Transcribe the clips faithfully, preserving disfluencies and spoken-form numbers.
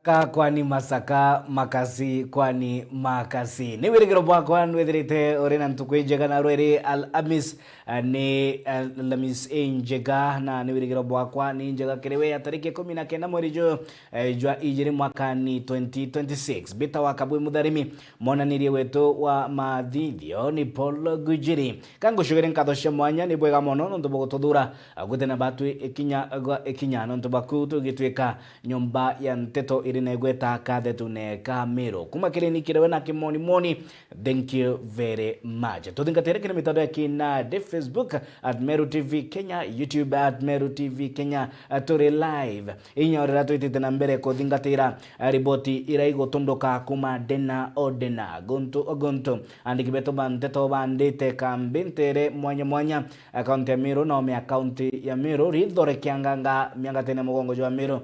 Ka kwani masaka, makasi kwani makasi. Ni wirigiro bwakwa nwithirite uri na ntuku injega na rweri Alhamis, eh, ni, eh, Alhamis injega, na ni wirigiro bwakwa ni njega kiri we ya tariki ikumi na kenda mweri ju, eh, jwa ijiri mwakani twenty twenty-six. Bita wa Kabwi Mutharimi, monanirie wetu wa mathithio ni Paul Gujiri. Ka ngucugire nkatho cia mwanya, ni bwega mono nontu bwa gututhura, eh, guti na batwi ikinya gwa ikinya nontu bwaku tugitwika nyomba ya nteto iri na igweta kathetune ka Miru. Kuma kiri ni kiri we na kimoni moni, thank you very much. Tuthingatire kiri mitandao ya kinandi, Facebook at Meru T V Kenya, YouTube at Meru T V Kenya, eh, turi live. Inya rira twitite na mbere kuthingatira, eh, riboti ira igutunduka kuma ndena o ndena, guntu o guntu. Andiki betu ba nteto bandite kambi ntere mwanya mwanya, eh, kaunti ya Miru, na ome ya kaunti ya Miru, rithore kianganga miangatene mugongo jwa Miru,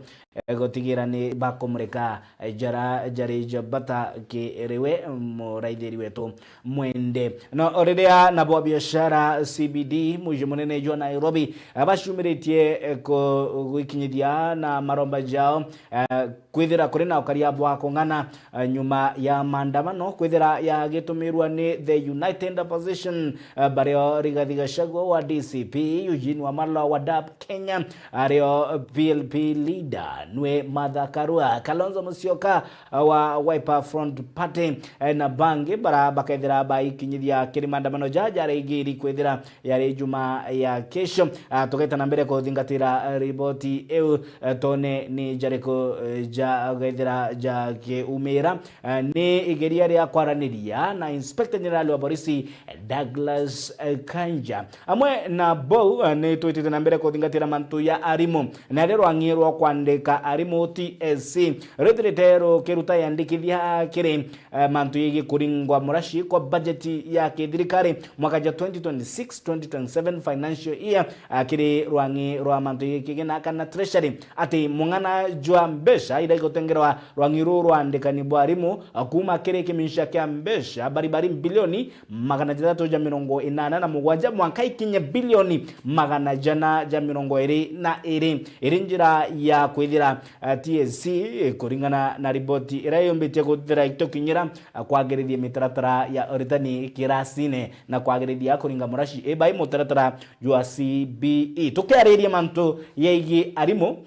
eh, gutigira ni bakumurika, eh, jara jari ja bata kiri we muraithiri wetu mwende. No riria nabo biashara C B D, muji munene jwa Nairobi, eh, bacumiritie, eh, ku-, gwikinyithia na maromba jao, eh, kwithira kuri na ukaria bwa kung'ana, eh, nyuma ya maandamano kwithira yagitumirwa ni the United Opposition, eh, bario Rigathi Gachagua wa D C P, Eugene Wamalwa wa dap Kenya, ario P L P leader nwe Martha Karua, Kalonzo Musyoka, eh, wa Wiper Front Party, eh, na bangi bara bakethira baikinyithia kiri maandamano jaja rigiri kwithira yari juma ya kesho. Ah, tugeta na mbere kuthingatira, eh, riboti iu, eh, tone ni jariku, eh, ja gethira ja kiumira. Eh, ni igeria ria kwaraniria na Inspector General wa Borisi, eh, Douglas, eh, Kanja. Amwe na bau, eh, ni twitite na mbere kuthingatira mantu ya arimu. Na ri rwang'i rwa kwandika arimu T S C rwithirite rukiruta yandikithia kiri eh, mantu yegii kuringwa muraci kwa bajeti ya kithirikari mwaka ja twenty twenty-six twenty twenty-seven financial year, eh, kiri rwang'i rwa mantu yegii kigina kana treasury, ati mung'ana jwa mbeca ira igutengerwa rwang'i ruu rwa andikani bwa arimu, eh, kuuma kiri kiminsha kia mbeca baribari mbilioni magana jathatu ja mirongo inana na mugwanja mwanka ikinye bilioni magana jana ja mirongo iri na iri, iri njira ya kwithira, eh, T S C, eh, kuringana na riboti ira yumbitie guthira itukinyira, eh, kwagirithia mitaratara ya uritani kirasine na kwagirithia kuringa muraci ibai mutaratara jwa C B E. Tukiariria mantu yegii arimu,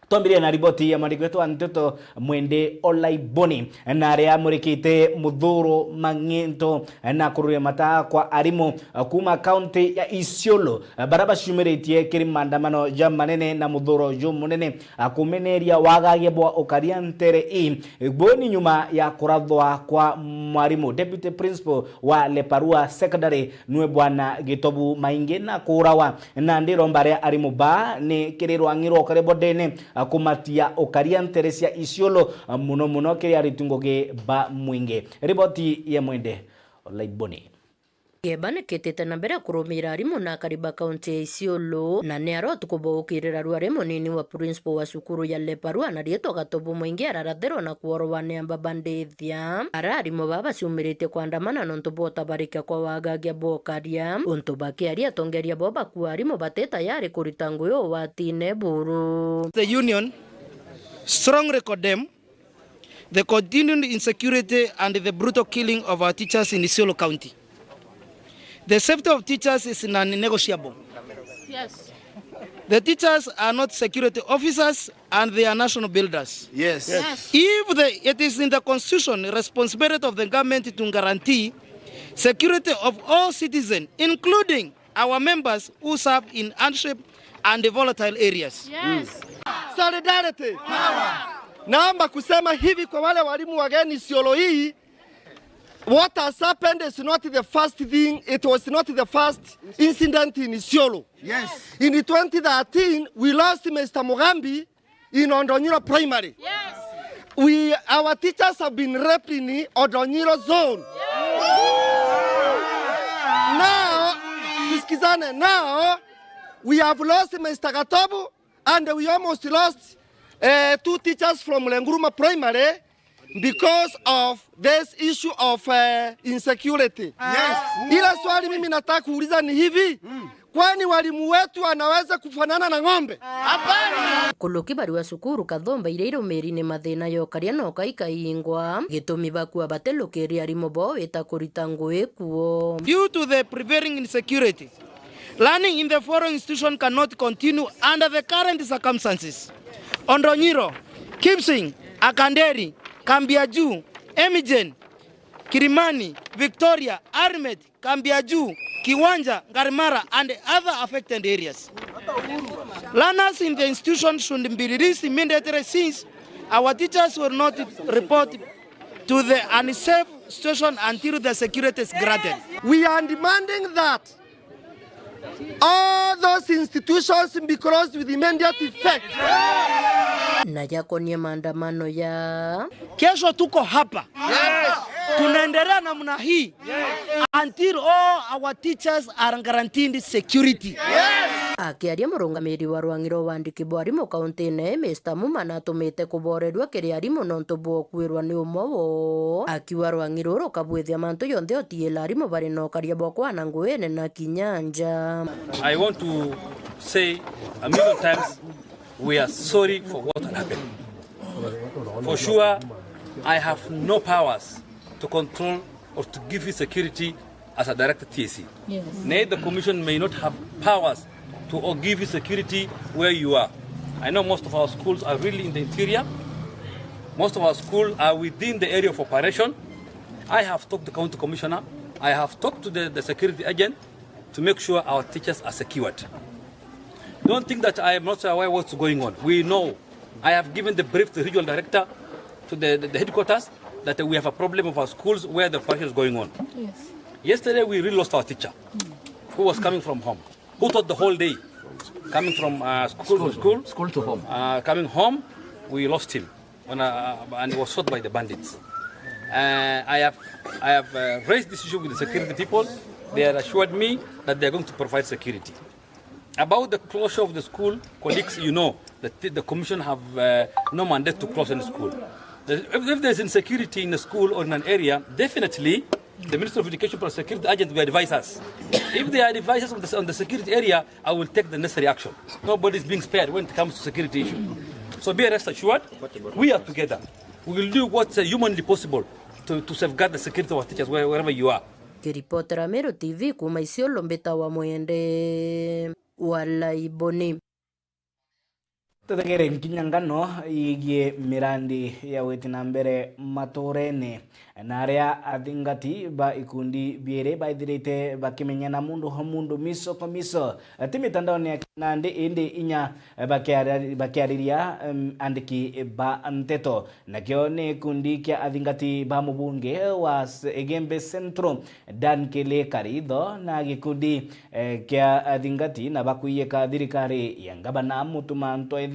twambirie na riboti ya mwandiki wetu wa nteto Mwende Olaiboni, na aria amurikite Muthuru Mang'ento na kururia mata kwa arimu kuuma kaunti ya Isiolo, baria baciumiritie kiri maandamano ja manene na muthuro jumunene, kumeneria wagagia bwa ukaria ntere ii. Buu ni nyuma ya kurathwa kwa mwarimu, deputy principal wa Leparua Secondary, nwe Bwana Gitobu Maingi na kuurawa. Nandi iromba ria arimu baa ni kiri rwang'i rwa ukaria bwa ndene, a, kumatia ukaria ntere cia Isiolo, a, muno muno kiri ariti ngugi ba mwingi. Riboti ya Mwende Olaiboni. Geba ni kitite na mbere kurumira arimu na akari ba kaunti ya Isiolo, na ni aria utuku bwa gukirira rwari munini wa principal wa cukuru ya Leparua na riitwa Gatobu Mwingi ararathirwa na kuorwa ni amba ba ndithia. Ara arimu baa baciumiritie kwandamana nontu bwa utabarika kwa wagagia bwa ukaria, untu bakiaria atongeria bo bakua arimu bati tayari kurita ngugi ugwatine buru. The union strongly condemn the continued insecurity and the brutal killing of our teachers in Isiolo County. The safety of teachers is non-negotiable. Yes. The teachers are not security officers and they are national builders. Yes. Yes. If the, it is in the constitution responsibility of the government to guarantee security of all citizens, including our members who serve in hardship and volatile areas. Yes. Solidarity. Naomba kusema hivi kwa wale walimu wageni Isiolo hii, what has happened is not the first thing, it was not the first incident in Isiolo. Yes. In twenty thirteen, we lost Mister Mugambi in Odonyiro Primary. Yes. We, our teachers have been raped in Odonyiro zone. Now, tusikizane, now we have lost Mister Gatobu and we almost lost, eh, two teachers from Lenguruma Primary because of this issue of, eh, insecurity. Yes. Ile swali mimi nataka kuuliza ni hivi, Kwani walimu wetu wanaweza kufanana na ng'ombe? Kuluki barua cukuru Kathomba iria irumiri ni mathina ya ukaria na ukaikaingwa. Gitumi bakua batilukiria arimu bo wita kurita ngui kuo. Due to the prevailing insecurity, learning in the foreign institution cannot continue under the current circumstances. Odonyiro, Kipsing, Akanderi, Kambiaju, Emijen, Kirimani, Victoria, Armet, Kambiaju, Kiwanja, Ngarimara and other affected areas. Learners in the institution should be released immediately since our teachers will not report to the unsafe situation until the security is granted. We are demanding that all those institutions be closed with immediate effect. Na yakonie maandamano ya Kesho tuko hapa. Tunaendelea namna hii until all our teachers are guaranteed security. Akiaria murungamiri wa rwang'i rwa wandiki bwa arimu kauntine, Mister Muma natumite kuborerua kiri arimu nontu bwa ukuirwa ni umwe woo. Akiuga rwang'i ruru rukabwithia mantu jonthe utiila arimu bari na ukaria bwa kwana nguine na kinya nja. I want to say a million times, we are sorry for what happened. For sure, I have no powers to control or to give you security as a director T S C. Yes. Nay, the commission may not have powers to o- give you security where you are. I know most of our schools are really in the interior. Most of our schools are within the area of operation. I have talked to the county commissioner. I have talked to the, the security agent to make sure our teachers are secured. Don't think that I am not aware what's going on. We know. I have given the brief to the regional director, to the, the, the headquarters, that we have a problem of our schools where the operation is going on. Yes. Yesterday we really lost our teacher who was coming from home, who taught the whole day, coming from uh, school to school, school to home. Uh, coming home, we lost him when, uh, and he was shot by the bandits. Uh, I have, I have uh, raised this issue with the security people. They have assured me that they are going to provide security. About the closure of the school, colleagues, you know that the, the commission have uh, no mandate to close any school. The- If, if there's insecurity in a school or in an area, definitely the Ministry of Education plus security agents will advise us. If they advise us on the, on the security area, I will take the necessary action. Nobody is being spared when it comes to security issue. So be rest assured, we are together. We will do what's uh, humanly possible to, to safeguard the security of our teachers where- wherever you are. Kiripotera Meru T V kuuma Isiolo, mbitawa Mwende wa Laiboni. Tutegere nkinya ngano igie mirandi ya gwiti na mbere maturene, na aria athingati ba ikundi biiri baithirite bakimenyana mundu ho mundu miso kwa miso, ti mitandaone ya kinandi, indi inya bakiari- bakiariria em, andiki ba nteto. Nakio ni gikundi kia athingati ba mubunge wa S- Igembe Central, Dan Kili Karitho, na gikundi eh, kia athingati na bakwiyika thirikari ya ngavana Mutuma Ntwethingia.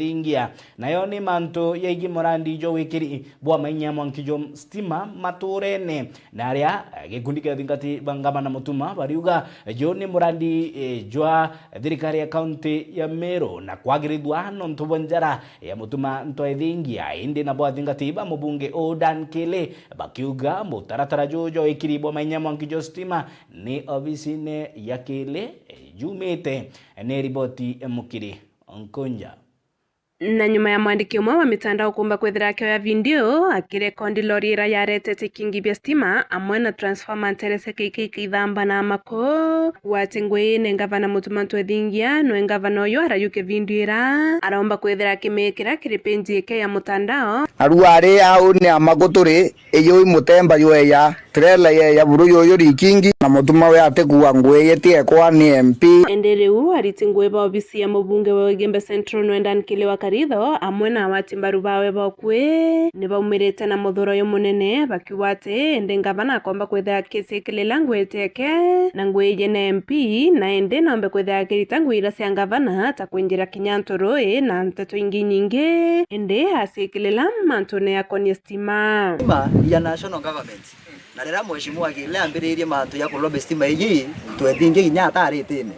Nayo ni mantu yaigi murandi jwa wikiri bwa mainya mwanki jwa stima maturene, na aria eh, gikundi kia athingati ba ngavana Mutuma bariuga juu ni murandi eh, jwa thirikari ya kaunti ya Meru na kwagirithua nontu bwa njara ya Mutuma Ntwethingia, indi nabo athingati ba mubunge uu Dan Kili bakiuga mutaratara juu jwa wikiri bwa mainya mwanki jwa stima ni obisine ya Kili jumite. Ni riboti mukiri Nkunja. Na nyuma ya mwandiki umwe wa mitandao kumba kwithira akioya video akirekondi lori ira yaretete ikingi bia stima amwe na transformer nterese kikiki ithamba na mako, gwate ngui ine ngavana Mutuma Ntwethingia nwe ngavana uyu arayuke video ira aromba kwithira akimikira kiri page ike ya mutandao. Narua ari au ni amaku turi, iyui mutemba jweya, trela yeya buru yuyu rikingi, na Mutuma we atikua ngui yitiekwa ni M P. Indi riu ariti ngui ba obisi ya mubunge wa Igembe Central Nwendan Kili wa Karitho amwe na awati mbaru bawe bokui ni baumirite na muthuro uyu munene bakiuga ati indi ngavana akomba kwithira akicikilila ngui itieke na ngui iji na M P, na indi nombe kwithira akirita ngui ira cia ngavana ta kwinjira kinya nturui na nteto ingi nyingi, indi acikilila mantune yakonie stima. Stima ya national government. Na riria Mheshimiwa Kili ambiririe mantu ya kulobi stima iji, twethingi kinya ataritine.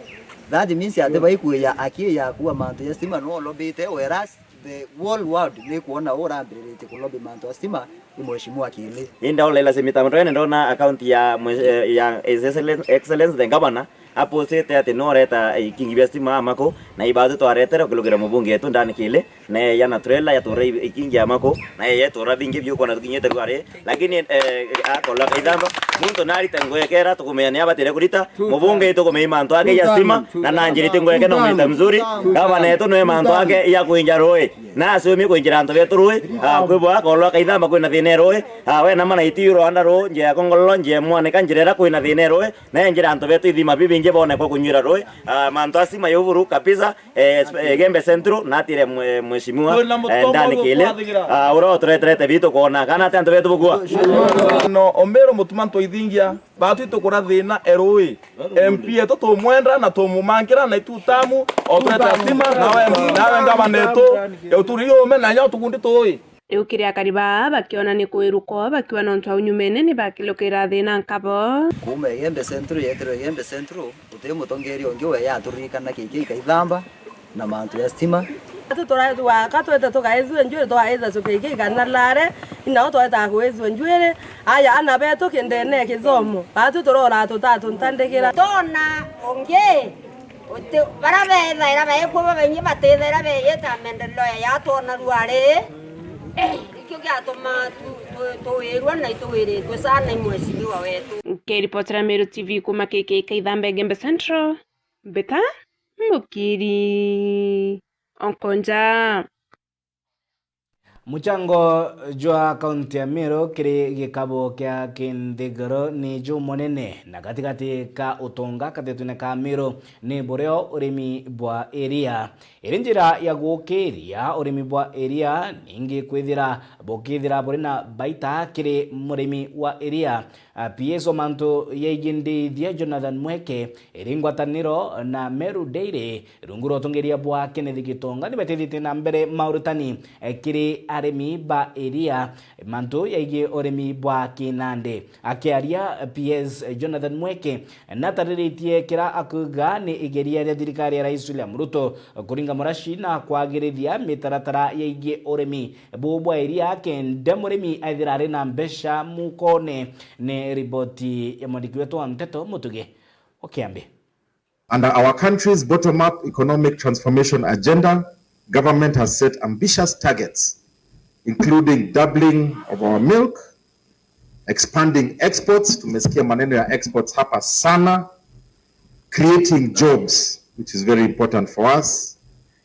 That means ati baikuya akiya akua mantu ya stima no olobite, whereas the whole world ni kuona urambiritie kulobi mantu ya stima ni Mheshimiwa Kili. Ni ndaolela si mitambo twene ndona account ya mwe- eh, ya His Excellen- Excellence the Governor Apusite ati no ureta ikingi bia stima Amaku, na ibatwi twaretere ukilukira mubunge wetu Ndani Kili, na yeye ana trailer yatura i-, ikingi Amaku, na yeye yatura bingi biu kwona tukinyite ruari. Lakini, eh, akorwa Kaithamba, muntu narite ngwekera, tukumenya ni abatire kurita, mubunge tukumenya mantu ake ya stima, na nanjirite ngweke no mita mzuri, gavana yetu no mantu ake ya kwinja rui. Na asumi kwinjira antu betu rui, ah, kwi bwa akorwa Kaithamba kwina thina ya rui, ah, we na mana iti rwanda ruu, njia ya Kongololo, njia ya Mwanika, njira ira kwina thina ya rui, na enjira antu betu ithima bibingi bone kwa kunywira rui, ah, mantu a stima ya uburu kabisa, eh, eh, Igembe Central, natire mwe-, mheshimiwa, eh, Ndani Kili, ah, uria utureterete bitu kwona kana ati antu betu bukua. No, Ombero Mutuma Ntoithingia, batwi tukura thina e rui. M P yetu tumwenda na tumumankira na itu tamu, o tweta stima, nawe, nawe ngavana yetu, uturi yume na nyo tukundi tui. Riu kiri akari baa bakiona ni kwirukwa bakiwa nontu au nyumene ni bakilukira thina nkabo. Kuuma Igembe Central yeetirwe Igembe Central, guti mutongeria ungi we yaturirikana K K Kaithamba na mantu ya stima. Atu turaitwa ka twete tugaithua njuiri twaitha cuke iki kana lare, inao tweta kuithua njuiri, aya ana betu kindene kithomo, batu turora tutatu ntandikira. Tona ungi, uti, bara bethaira baikwo babaingi batithaira beyita maendeleo ya twona ruari. Ikio giatuma tu-, tu-, tuwirwa na ituwiritwe sana i mheshimiwa wetu. Nkiripotera Meru T V kuma K K Kaithamba Igembe Central, Mbita Mukiri Onkonja. Muchango jwa kaunti ya Meru kiri gikabo kia kinthiguru ni jumunene na gatigati ka utonga katetune ka Meru ni burio urimi bwa iria. Iri njira ya gukiria urimi bwa iria, ningi kwithira bukithira buri na baita kiri murimi wa iria. Ah, P S wa mantu yaigie ndithia Jonathan Mweke, iri ngwataniro na Meru Dairy, rungu rwa utongeria bwa Kenneth Gitonga, ni betithitie na mbere maurutani, eh, kiri arimi ba iria, mantu yaigie urimi bwa kinandi. Akiaria, P S Jonathan Mweke natariritie kira akuga ni igeria ria thirikari ya Rais William Ruto kuringa murashi na kwagirithia mitaratara yaigie urimi buu bwa iria kenda murimi aithira ari na mbeca mukone. Ni riboti ya mwandiki wetu wa nteto Mutugi wa Kiambi. Under our country's bottom-up economic transformation agenda, government has set ambitious targets, including doubling of our milk, expanding exports, tumesikia maneno ya exports hapa sana, creating jobs, which is very important for us,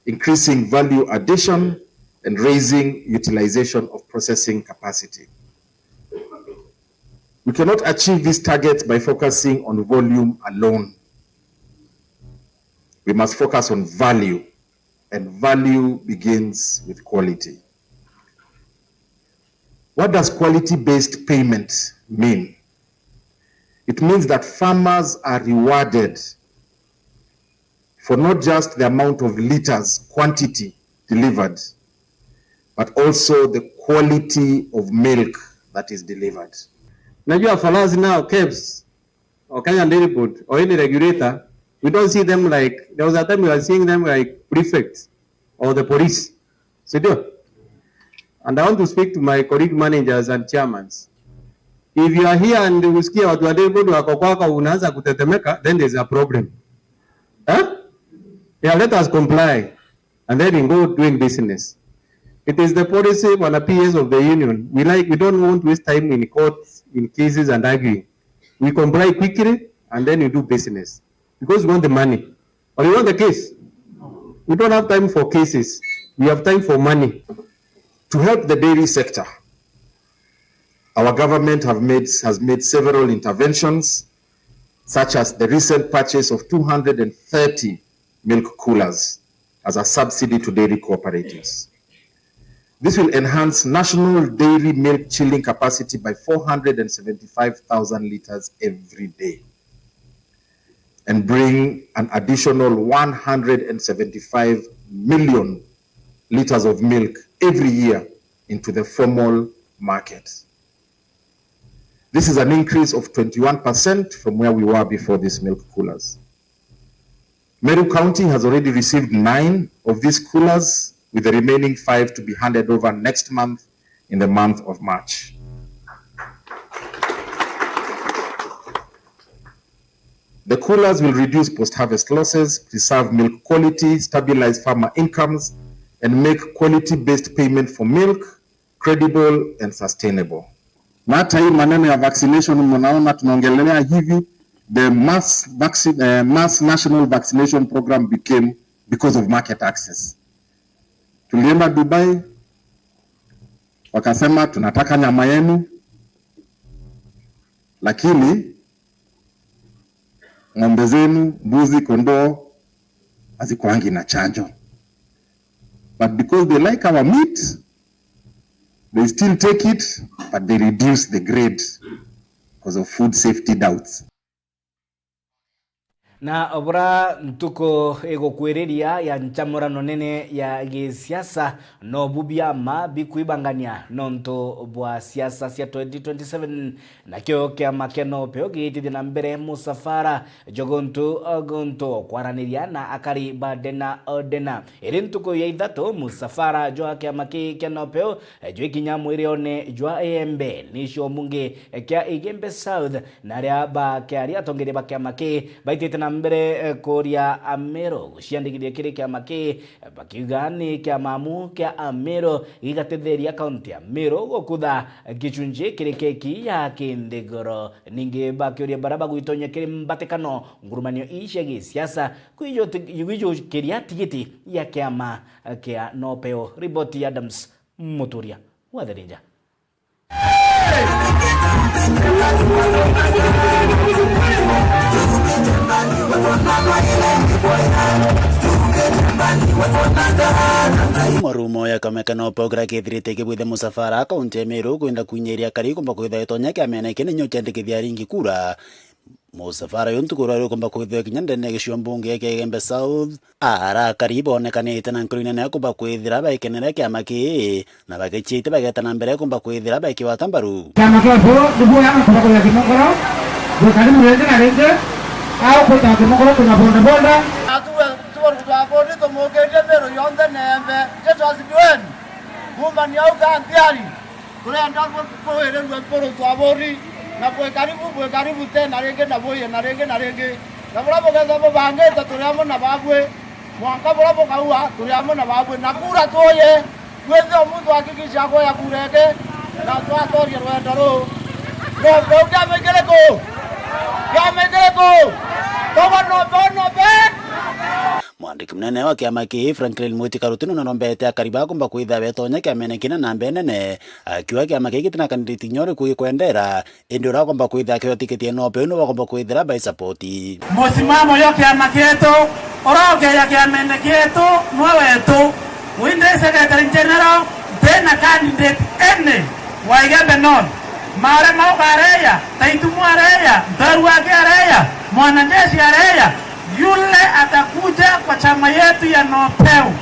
increasing value addition, and raising utilization of processing capacity. We cannot achieve these targets by focusing on volume alone. We must focus on value, and value begins with quality. What does quality-based payment mean? It means that farmers are rewarded for not just the amount of liters, quantity delivered, but also the quality of milk that is delivered. Najua for us now, KEBS, or Kenya Dairy Board, or any regulator, we don't see them like, there was a time we were seeing them like prefects or the police. Si ndio? And I want to speak to my colleague managers and chairmans. If you are here and usikia watu wa Dairy Board wako kwako, unaanza kutetemeka, then there's a problem. Eh? Yeah, let us comply. And then we go doing business. It is the policy, Bwana P S of the union. We like, we don't want to waste time in courts, in cases and arguing. We comply quickly and then we do business because we want the money. Or you want the case? We don't have time for cases. We have time for money. To help the dairy sector, our government have made, has made several interventions, such as the recent purchase of two hundred and thirty milk coolers as a subsidy to dairy cooperatives. This will enhance national dairy milk chilling capacity by four hundred and seventy-five thousand liters every day and bring an additional one hundred and seventy-five million liters of milk every year into the formal market. This is an increase of twenty-one percent from where we were before these milk coolers. Meru County has already received nine of these coolers, with the remaining five to be handed over next month, in the month of March. The coolers will reduce post-harvest losses, preserve milk quality, stabilize farmer incomes, and make quality-based payment for milk credible and sustainable. Na hata hii maneno ya vaccination, mnaona tunaongelea hivi, the mass vaccine, eh, mass national vaccination program became because of market access. Tulienda Dubai, wakasema, "Tunataka nyama yenu, lakini ng'ombe zenu, mbuzi, kondoo hazikwangi na chanjo." But because they like our meat, they still take it, but they reduce the grade because of food safety doubts. Na bura ntuku igukwiriria ya nchamurano nene ya gisiasa, no bu biama bikwibangania nontu bwa siasa cia twenty twenty-seven, nakio kiama kia NOPEU gigitithia na mbere musafara jwa guntu o guntu kwaraniria na akari ba Dena o Dena. Iri ntuku ya ithatu, musafara jwa kiama kii kia NOPEU jwikinya mwirione jwa Igembe, nicio mbunge kia Igembe South, na aria bakiaria atongeria ba kiama kii baitite na mbere, eh, kuria Ameru guciandikithia kiri kiama kii, bakiuga ni kiama amu kia Ameru gigatitheria kaunti ya Meru gukutha gicunji kiri keki ya kinthiguru. Ningi bakiuria baria bagwitonya kiri mbatikano ngurumanio ii cia gisiasa kwijukiria tigiti ya kiama kia NOPEU. Riboti ya Adams Muturia wa Therinja. Marumo ya kamwe ka NOPEU karia kethirite kibwithe musafara kaunti ya Meru kwenda kwinyiria akari kumba kwitha itonya kiamene kinenyo ciandikithia aringi kura. Musafara uyu ntuku rwari ukumba kwithirwa kinya ndene ya gicigo mbunge kia Igembe South. Arakari bonekanite na nkuru inene ya kumba kwithira baikenere kiama kii, na bagiciite bageta na mbere kumba kwithira baikigwata mbaru. Kiama kia Meru nibuoya antu bakuria kimokoro, gwikari murenge na ringi, au kwita kimokoro kuna boda boda. Atuwe tubaru twa bondi tumukirie Meru yonthe neembe. Jesu asifiwe. Kuumania au ka ntiari. Turenda ku-, kuwirirua mpuru twaburi, na bwi karibu, bwi karibu tena ringi, na buye na ringi na ringi. Na buria bukethwa bubangite, turi amwe na babui. Mwanka buria bukaua, turi amwe na babui. Na kura tuye, twithe o muntu akikisha akoya kura ingi, na twatoria rwendo ruu. NOPEU kiama kiriku? Kiama kiriku? Togwa NOPEU, NOPEU! Mwandiki munene wa kiama kii, Franklin Mwiti Karuti, nunorombete akari bakumba kwithira betonya kiamene kina namba inene, akiuga kiama kii gitina kandidate inya uriku gikwendera, indi uria akomba kwithira akiwa tiketi ya NOPEU niwe akomba kwithira bai support. Musimamo yo kiama kietu, uria ukeja kiamene kietu, niwe wetu. Wi ndi secretary general, ntina candidate any wa Igembe North. Maare Mauga areja, Taitumu areja, Ntoru wake areja, mwanajeshi areja, yule atakuja kwa chama yetu ya NOPEU,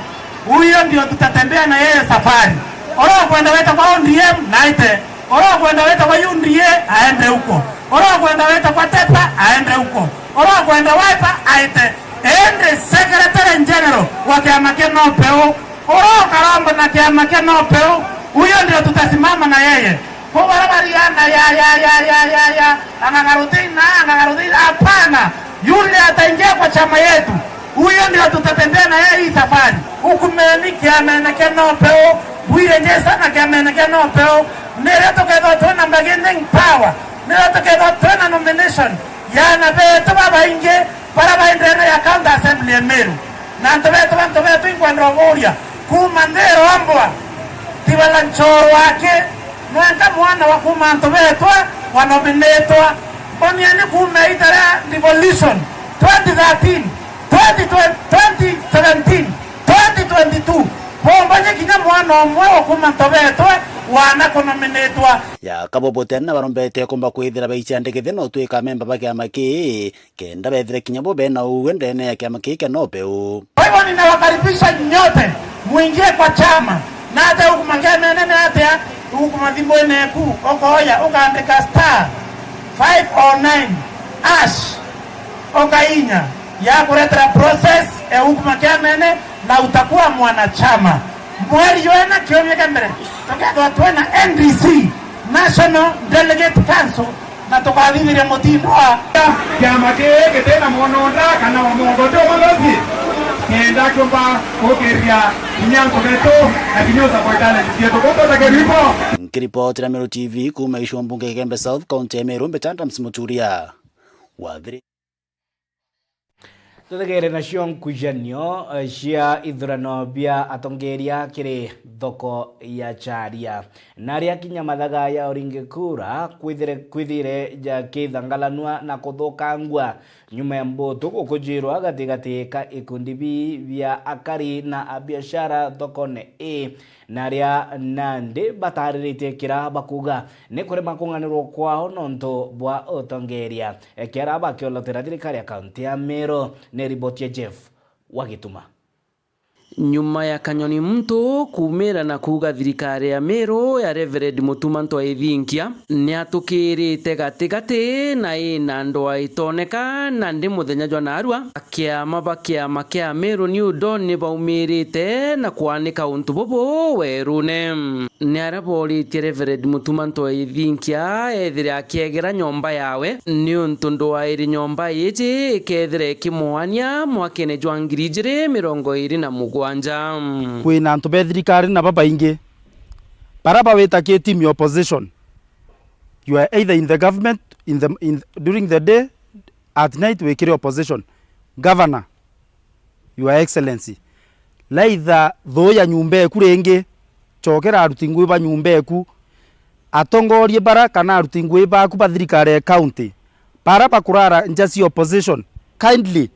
huyo ndio tutatembea na yeye safari. Uria ukwenda weta kwa O D M, naite. Uria ukwenda weta kwa U D A, aende huko. Uria ukwenda weta kwa Tepa, aende huko. Uria ukwenda Wiper, aite. Indi secretary general wa kiama kia NOPEU, uria ukaromba na kiama kia NOPEU, huyo ndio tutasimama na yeye. Kwa wale waliana ya, ya, ya, ya, ya, ya, Ang'ang'a Ruthina, Ang'ang'a Ruthina, hapana. Yule ataingia kwa chama yetu, huyo ndio tutatembea na yeye hii safari. Ukumeni kiamene kia NOPEU, bwire nje sana kiamene kia NOPEU. Nirio tukethwa twina bargaining power, nirio tukethwa twina nomination ya ana betu babaingi, baria bai ndene ya County Assembly ya Meru. Na antu betu, bantu betu, inkwenda uburia, kuuma nthi irombwa, tibala nchoro wake, nwenka mwana wa kuuma antu betwa wanominitwa. Mbonieni kuuma ita ria devolution, twenty thirteen, twenty twenty, twenty seventeen, twenty twenty-two, bombanye kinya mwana umwe wa kuuma antu betwa wana kunominitwa. Ya kabo butene na barombete kumba kwithira baiciandikithia na utwika memba ba kiama kii, kenda bethire kinya bo bena uwe ndene ya kiama kii kia NOPEU. Kwa hivyo ninawakaribisha nyote muingie kwa chama, na hata ukuma kiamene ni atia, ukuma thimbwene eku, ukoya, ukaandika star five oh nine hash, ukainya, ya kuretera process e ukuma kiamene, na utakuwa mwanachama. Mweri jwena kiumia kia mbere, tukethwa twina N D C, National Delegate Council, Na tukathithiria mutindo wa kiama kii giti na mwononda kana wa mwongo ti umwe basi, kenda kiumba gukiria kinya antu betu na kinya usapoitane cietu. Gutotakerwa ibo. Nkiripotera Meru T V kuuma gicigo mbunge kia Igembe South, kaunti ya Meru, mbeta Adams Muturia. Wathiri. Tuthegere nacio nkujanio, eh, cia ithurano bia atongeria kiri thoko ya Charia. Na aria kinya mathaga ya uringi kura kwithire, kwithire jakithangalanua na kuthukangua nyuma ya mbutu gukujirwa gatigati ka ikundi bii bia akari na abiashara thokone ii. Na aria nandi batariritie kira bakuga ni kurema kung'anirwa kwao nontu bwa utongeria, ekiara bakiolotera thirikari ya kaunti ya Meru. Ni riboti ya Jeff Wagituma. Nyuma ya Kanyoni Muntu kuumira na kuuga thirikari ya Meru ya Reverend Mutuma Ntwaithinkia niatukirite gatigati na ina ndwaa itoneka, nandi muthenya jwa naarua, akiama ba kiama kia Meru New Dawn ni baumirite na kwanika untu bubu werune. Ni aria booritie Reverend Mutuma Ntwaithinkia ethire akiegera nyomba yawe, niuntu ndwaa iri nyomba iji ikethira ikimwania mwakene jwa ngiri ijiri mirongo iri na mugwanja. Kwina antu be thirikari na babaingi bara bawita ki team ya opposition. You are either in the government, in the, in, during the day, at night wikire opposition. Governor, Your Excellency, laitha thuu ya nyumba eku ringi, cokera aruti ngui ba nyumba eku. Atongoria bara kana aruti ngui baku ba thirikari ya county, bara bakurara nja cia opposition, kindly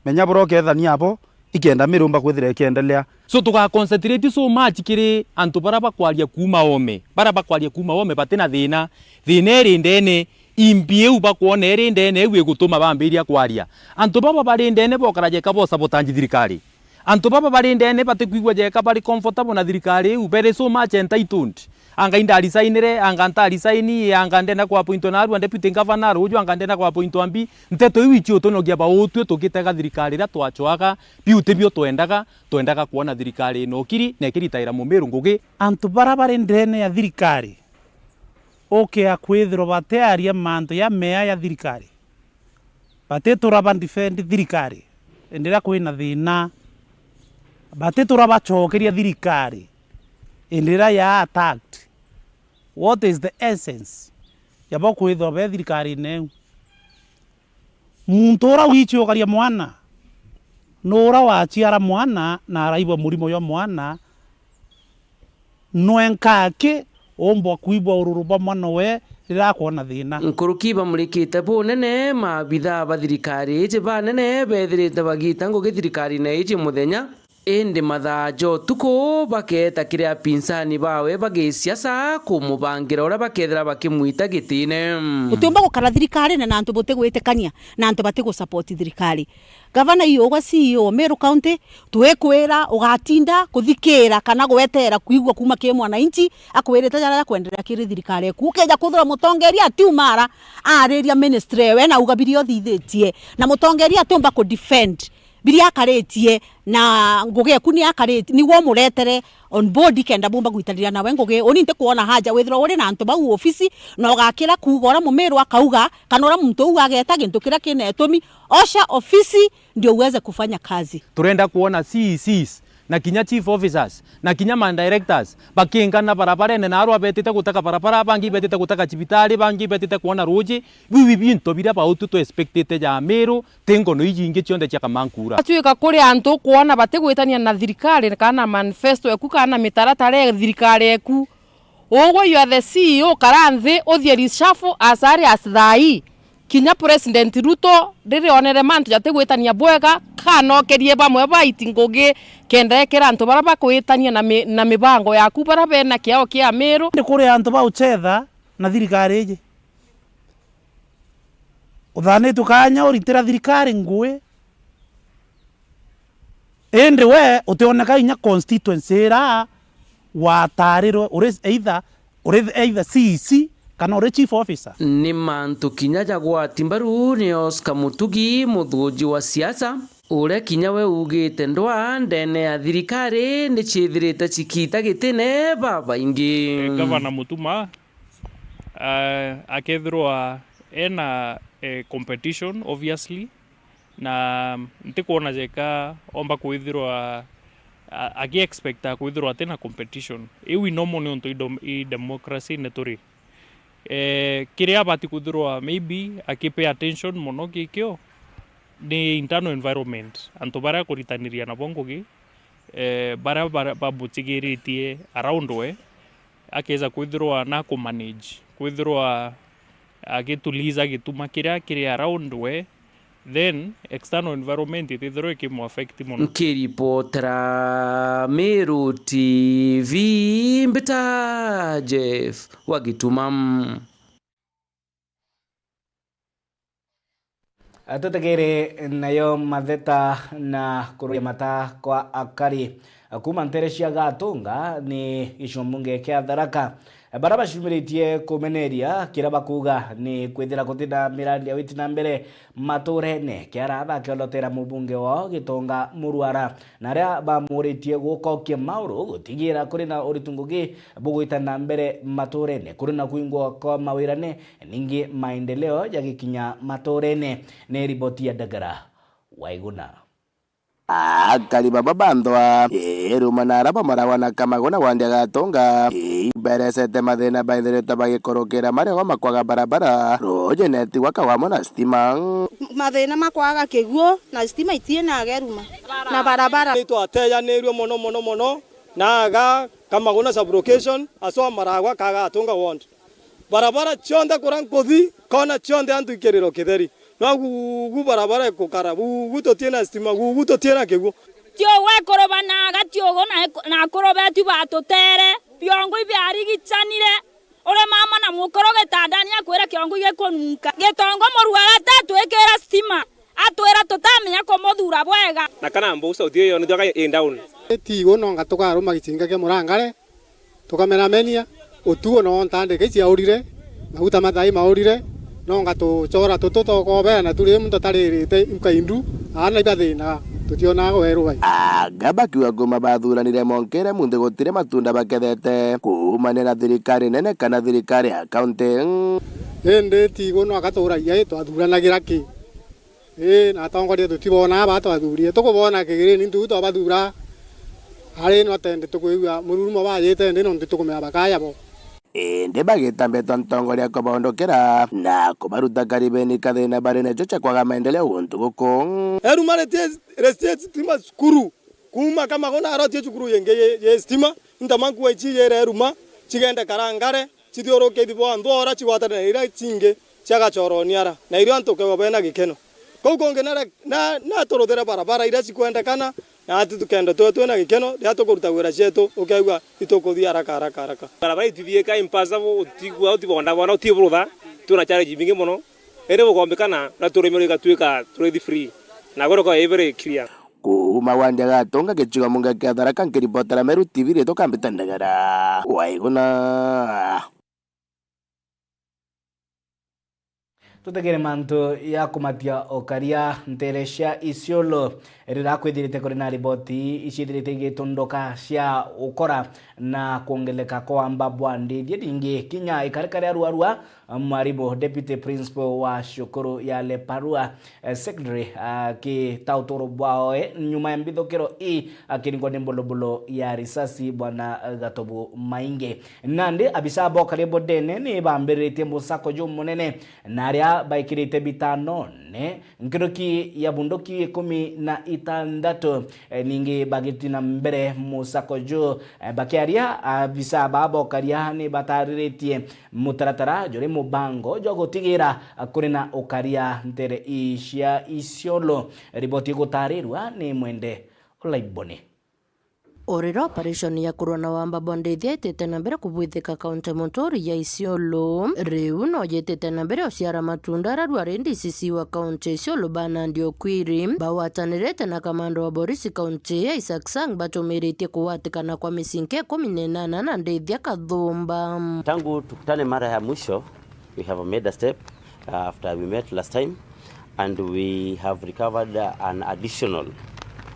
menya bura ukethania abo, ikenda mirumba kwithira ikiendelea. So, tuga concentrate so much kiri antu bara bakwaria kuuma oome, bara bakwaria kuuma oome bati na thina. Thina iri ndene, imbi iu bakwona iri ndene iu igutuma bambiria kwaria. Antu baba bari ndene bokara jeka bosabotanji thirikari. Antu baba bari ndene batikwigua jeka bari comfortable na thirikari iu. Very so much entitled. Anga indarisainire, anga ntarisaini, anga ndenda kuapointwa naarua deputy governor, ruuju anga ndenda kuapointwa mbi. Nteto iu icio utunogia bautue tugitega thirikari iria twacwaga, biu tibio twendaga, twendaga kwona thirikari inokiri na ikiritaira mumiru ngugi. Antu bara bari ndene ya thirikari, ukia kwithirwa batiaria mantu ja mea ja thirikari, batitura ba defend thirikari indi riria kwina thina, batitura bacokeria thirikari indi riria ya attacked. What is the essence ya bo kwithirwa be thirikarine iu? Muntu ura wichiukaria mwana, nura wachiara mwana na araigua murimo jwa mwana, nwenka aki umbwa kwigua ururu bwa mwana we riria akwona thina. Nkuruki bamurikite bunene, maabithaa ba thirikari iji banene bethirite bagita ngugi thirikarine iji muthenya, indi mathaa ja utuku bakeeta kiri apinsani bawe ba gisiasa kumubangira uria bakethira bakimwita gitine. Utiumba gukara thirikarine na antu butigwitikania na antu batigusupport thirikari. Gavana iugwa C E O wa Meru County, twikwira ugatinda kuthikira kana gweteera kwigua kuuma kiri mwananchi akwirite jaria jakwenderea kiri thirikari eku. Ukija kwithirwa mutongeria atiuma ara ariria ministry ewe na auga biria uthithitie, na mutongeria atiumba ku defend biria akaritie, na ngugi eku ni akaritie, nigwe umuretere on board kenda bumba gwitaniria nawe ngugi. Uni ntikwona haja withirwa uri na antu bau ofisi, na ugakira kuuga uria mumiru akauga, kana uria muntu uu ageta gintu kiria kina itumi. Osha ofisi ndio uweze kufanya kazi. Turenda kwona C E Cs na kinya chief officers na kinya ma directors bakingana barabarene, na arua betite gutaka barabara, bangi betite gutaka cibitari, bangi betite kwona ruuji. Biu binto biria bautu tu expectite ja Meru, ti ngono iji ingi cionthe cia Kamankura. Twika kuri antu ukwona batigwitania na thirikari, kana manifesto eku, kana mitaratara ya thirikari eku. Ugwe you are the C E O, kara nthi, uthie reshuffle as early as thaa ii. Kinya President Ruto riria onere mantu jatigwitania bwega, kanokerie bamwe baiti ngugi, kenda ekira antu baria bakwitania na mi-, na mibango yaku, baria bena kiao kia Meru. Ndi kuri antu bauchetha na thirikari iji. Uthanitue kanya uritira thirikari ngui, indi we utioneka inya constituency ira watarirwe uri either, uri either C E C kana uri chief officer. Ni mantu kinya jagwati mbaru ni Oscar Mutugi, muthuji wa siasa, uria kinya we ugite ndwaa ndene ya thirikari ni ciithirite cikiita gitine babaingi. Gavana Mutuma Ah, akethirwa ena, eh, competition, obviously, na ntikwona jeka omba kwithirwa a-, aki-expecta kwithirwa atina competition. Iu i normal niuntu i dom-, i democracy-ini turi. Eh, kiria abati kwithirwa maybe aki-pay attention mono gikio ni internal environment, antu baria akuritaniria nabo ngugi, eh, baria, baria bamutigiritie around we, akeza kwithirwa na ku-manage, kwithirwa agituliza gituma kiria kiri around we, then external environment itithirwa ikimu-affect mono. Nkiripotera Meru T V, mbita Jeff wa Gituma. Tutegere nayo matheta na kururia mata kwa akari. Kuuma ntere cia Gatunga ni gicigo mbunge kia Tharaka, baria baciumiritie kumeneria kiria bakuuga ni kwithira gutina mirandi ya witi na mbere maturene, kiara bakiondotera mubunge wao Gitonga Murwara, na aria bamuritie gukokia mauru gutigira kuri na uritu ngugi bugwita na mbere maturene, kuri na kwingwa kwa mawirane, ningi maendeleo jagikinya maturene. Ni riboti ya Ndagara Waiguna. Akari baba ba Nthwa, Iruma na ara bamoragwa na Kamaguna wa Ndiagatunga, iberesete mathina baithiritwe bagikurukira maria gwa makwaga barabara, ruuji neti gwakagwa amwe na stima. Mathina makwaga kiguo na stima itienaga Iruma na barabara. Nitwateyanirue mono mono mono na aga Kamaguna sub-location, aswa Maragwa, Kagatunga ward. Barabara cionthe kuria nkuthi, kona cionthe antu ikiriro kitheri. No gugu barabara ikukara, gugu tutina stima, gugu tutina kiguo. Tiugu ikurubanaga tiugu na iku-, na akuru betu batutere, biongo ibiarigichanire, uri mama na mukuru gitandani akwira kiongo igikununka. Gitongo Murwara tatwikira stima, atwira tutamenya kumuthura bwega. Na kana Mbugu South iyo yonithua ka i down. Itigo nonga tukaruma gichinga kia Murangare, tukamenamenia, utuo no ntandika iciaurire, maguta mathai maurire, nonga tuchora tutu tokobea na turi muntu ataririte nka indu, aana ibathinaga, tutionaga weru bai. Anga bakiuga kuma bathuranire monkere munthi gutiri matunda bakethete kuumania na thirikari nene kana thirikari ya kaunti. Indi tigo no akaturagia i twathuranagira ki? Ii, na atongoria tutibonaa baa twathuurire. Tukubona kigiri ni ntu twabathuura, ari no tende tukwigua mururumo bajite ndi nontu tukumenya bakaya bo. Indi bagita mbetwa ntongoria kubaondokera na kubaruta karibeni kathina bari nacio cia kwaga maendeleo guntu guku. Eruma riti, riti stima cukuru, kuuma Kamaguna arotie cukuru yingi yi, yi stima, intama nkua ici yire Eruma, cigende Karangare, cithiuruke ithi bwa nthora cigwatane na iria cingi cia Gachoroni ara, na irio antu ukegwa bena gikeno. Kuu kungi nare-, na, naturuthire barabara iria cikwendekana, na ati tukenda twe twina gikeno, riria tukuruta wira cietu, ukegwa itukuthii haraka, haraka, haraka. Barabara itithiika impassable, utigua, utibondabonda, utiburutha, twina challenge ibingi mono. Indi bukombikana, na turemerwe igatuika turithi free. Na gwe ruka ivere clear. Kuuma wandi agatunga gicigo munga kia Tharaka, nkiripotera Meru T V, riitwa Kambita Ndagara. Waiguna. Tutegere mantu ya kumatia ukaria ntere cia Isiolo. Riria kwithirite kuri na riboti iciithirite igitunduka cia ukora na kwongereka kwa wamba bwa ndithia, ningi kinya ikarika ria ruarua, mwarimu deputy principal wa cukuru ya Leparua, eh, secondary, akita uturo bwawe nyuma ya mbithukiro ii akiringwa ni mbulubulu ya risasi, bwana Gatobu Maingi. Nandi abisa ba ukaria bondene ni bambiriritie musako jumunene, na aria baikirite bitanone nkuruki ya bunduki ikumi na itandatu, eh, ningi bagiti na mbere musako ju, eh, bakiaria, abisa ba ba ukaria ni batariritie mutaratara juri mubango jwa gutigira kuri na ukaria ntere ii cia Isiolo. Riboti igutarirua ni Mwende Olaiboni. O riria operation ya kurua na wamba bwa ndithia itite na mbere kubwithika kaunti muturi ya Isiolo, riu no yitite na mbere uciara matunda aria rwari D C C wa kaunti ya Isiolo Bernard Okwiri bagwatanirite na kamanda wa borisi kaunti ya Isaac Sang batumiritie kugwatikana kwa micinke ikumi na inana na ndithia kathumba. Tangu tukutane mara ya mwisho, we have made a step, uh, after we met last time, and we have recovered, uh, an additional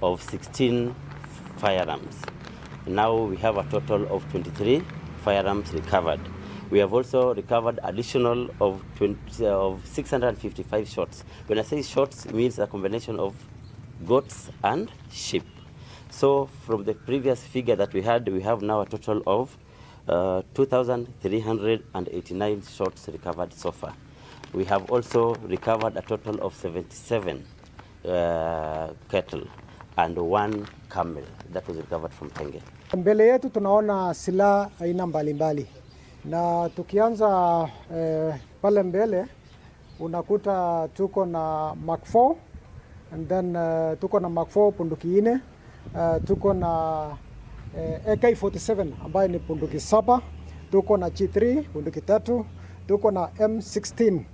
of sixteen firearms. Now we have a total of twenty-three firearms recovered. We have also recovered additional of twenty, of six hundred fifty-five shots. When I say shots, it means a combination of goats and sheep. So from the previous figure that we had, we have now a total of uh, two thousand three hundred eighty-nine shots recovered so far. We have also recovered a total of seventy-seven uh, cattle and one camel that was recovered from Tenge. Mbele yetu tunaona silaha aina mbalimbali, na tukianza eh, pale mbele unakuta tuko na Mark four, and then uh, tuko na Mark four bunduki nne, uh, tuko na eh, A K forty-seven ambayo ni bunduki saba, tuko na G three bunduki tatu, tuko na M sixteen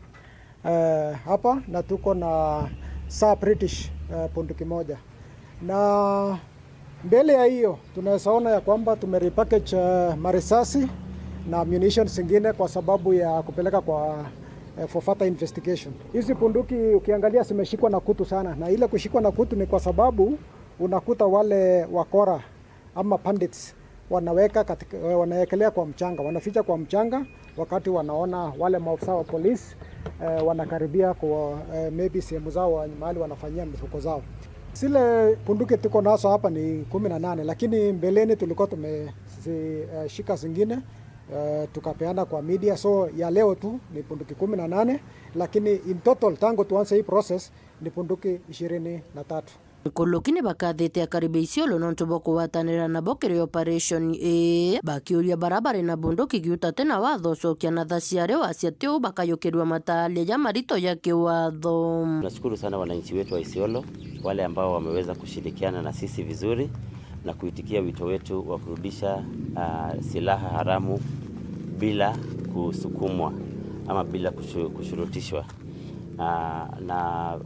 eh, hapa, na tuko na saa British eh, bunduki moja. Na mbele ya hiyo tunaweza ona ya kwamba tumerepackage eh, marisasi na ammunition zingine kwa sababu ya kupeleka kwa eh, for further investigation. Hizi bunduki ukiangalia zimeshikwa na kutu sana, na ile kushikwa na kutu ni kwa sababu unakuta wale wakora ama bandits wanaweka katika, wanaekelea kwa mchanga, wanaficha kwa mchanga wakati wanaona wale maofisa wa polisi eh, wanakaribia kwa eh, maybe sehemu zao wa- mahali wanafanyia mifuko zao. Zile bunduki tuko nazo hapa ni kumi na nane, lakini mbeleni tulikuwa tumezishika zingine eh, tukapeana kwa media, so ya leo tu ni bunduki kumi na nane, lakini in total tangu tuanze hii process ni bunduki ishirini na tatu. Nkuluki ni bakathite akari ba Isiolo nontu bwa kugwatanira nabo kiri operation ii, bakiuria bara bari na bunduki giuta ti na watho ucokia na tha ciari wacia ti uu bakayukirua mataaria ja marito ja kiwatho. Tunashukuru sana wananchi wetu wa Isiolo, wale ambao wameweza kushirikiana na sisi vizuri na kuitikia wito wetu wa kurudisha ah, silaha haramu bila kusukumwa ama bila kushu- kushurutishwa. Ah, na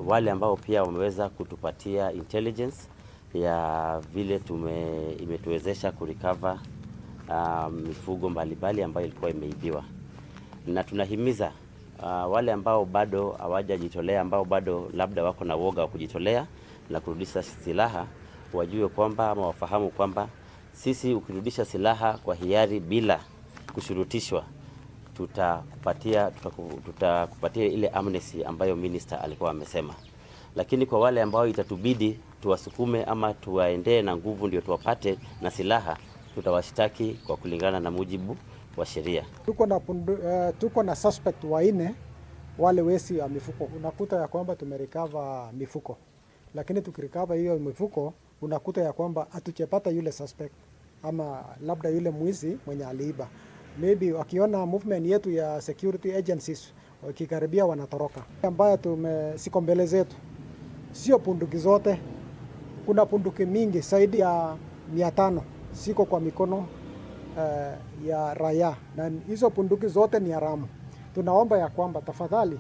wale ambao pia wameweza kutupatia intelligence ya vile tume, imetuwezesha kurecover ah, mifugo mbalimbali ambayo ilikuwa imeibiwa, na tunahimiza ah, wale ambao bado hawajajitolea, ambao bado labda wako na woga wa kujitolea na kurudisha silaha, wajue kwamba ama wafahamu kwamba sisi ukirudisha silaha kwa hiari bila kushurutishwa, tutakupatia tutaku- tutakupatia ile amnesty ambayo minister alikuwa amesema. Lakini kwa wale ambao itatubidi tuwasukume ama tuwaendee na nguvu ndio tuwapate na silaha, tutawashtaki kwa kulingana na mujibu wa sheria. Tuko na pundu, eh, tuko na suspect wanne, wale wezi wa mifuko. Unakuta ya kwamba tumerecover mifuko, lakini tukirecover hiyo mifuko unakuta ya kwamba hatujapata yule suspect ama labda yule mwizi mwenye aliiba. Maybe wakiona movement yetu ya security agencies wakikaribia wanatoroka. Ambayo tume siko mbele zetu, sio bunduki zote, kuna bunduki mingi zaidi ya mia tano ziko kwa mikono eh, ya raia, na hizo bunduki zote ni haramu. Tunaomba ya kwamba tafadhali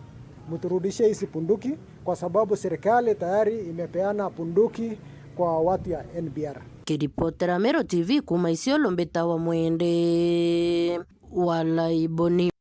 mturudishie hizi bunduki kwa sababu serikali tayari imepeana bunduki kwa watu ya N B R. Kiripotera Meru T V kuuma Isiolo, mbitawa Mwende wa Laiboni.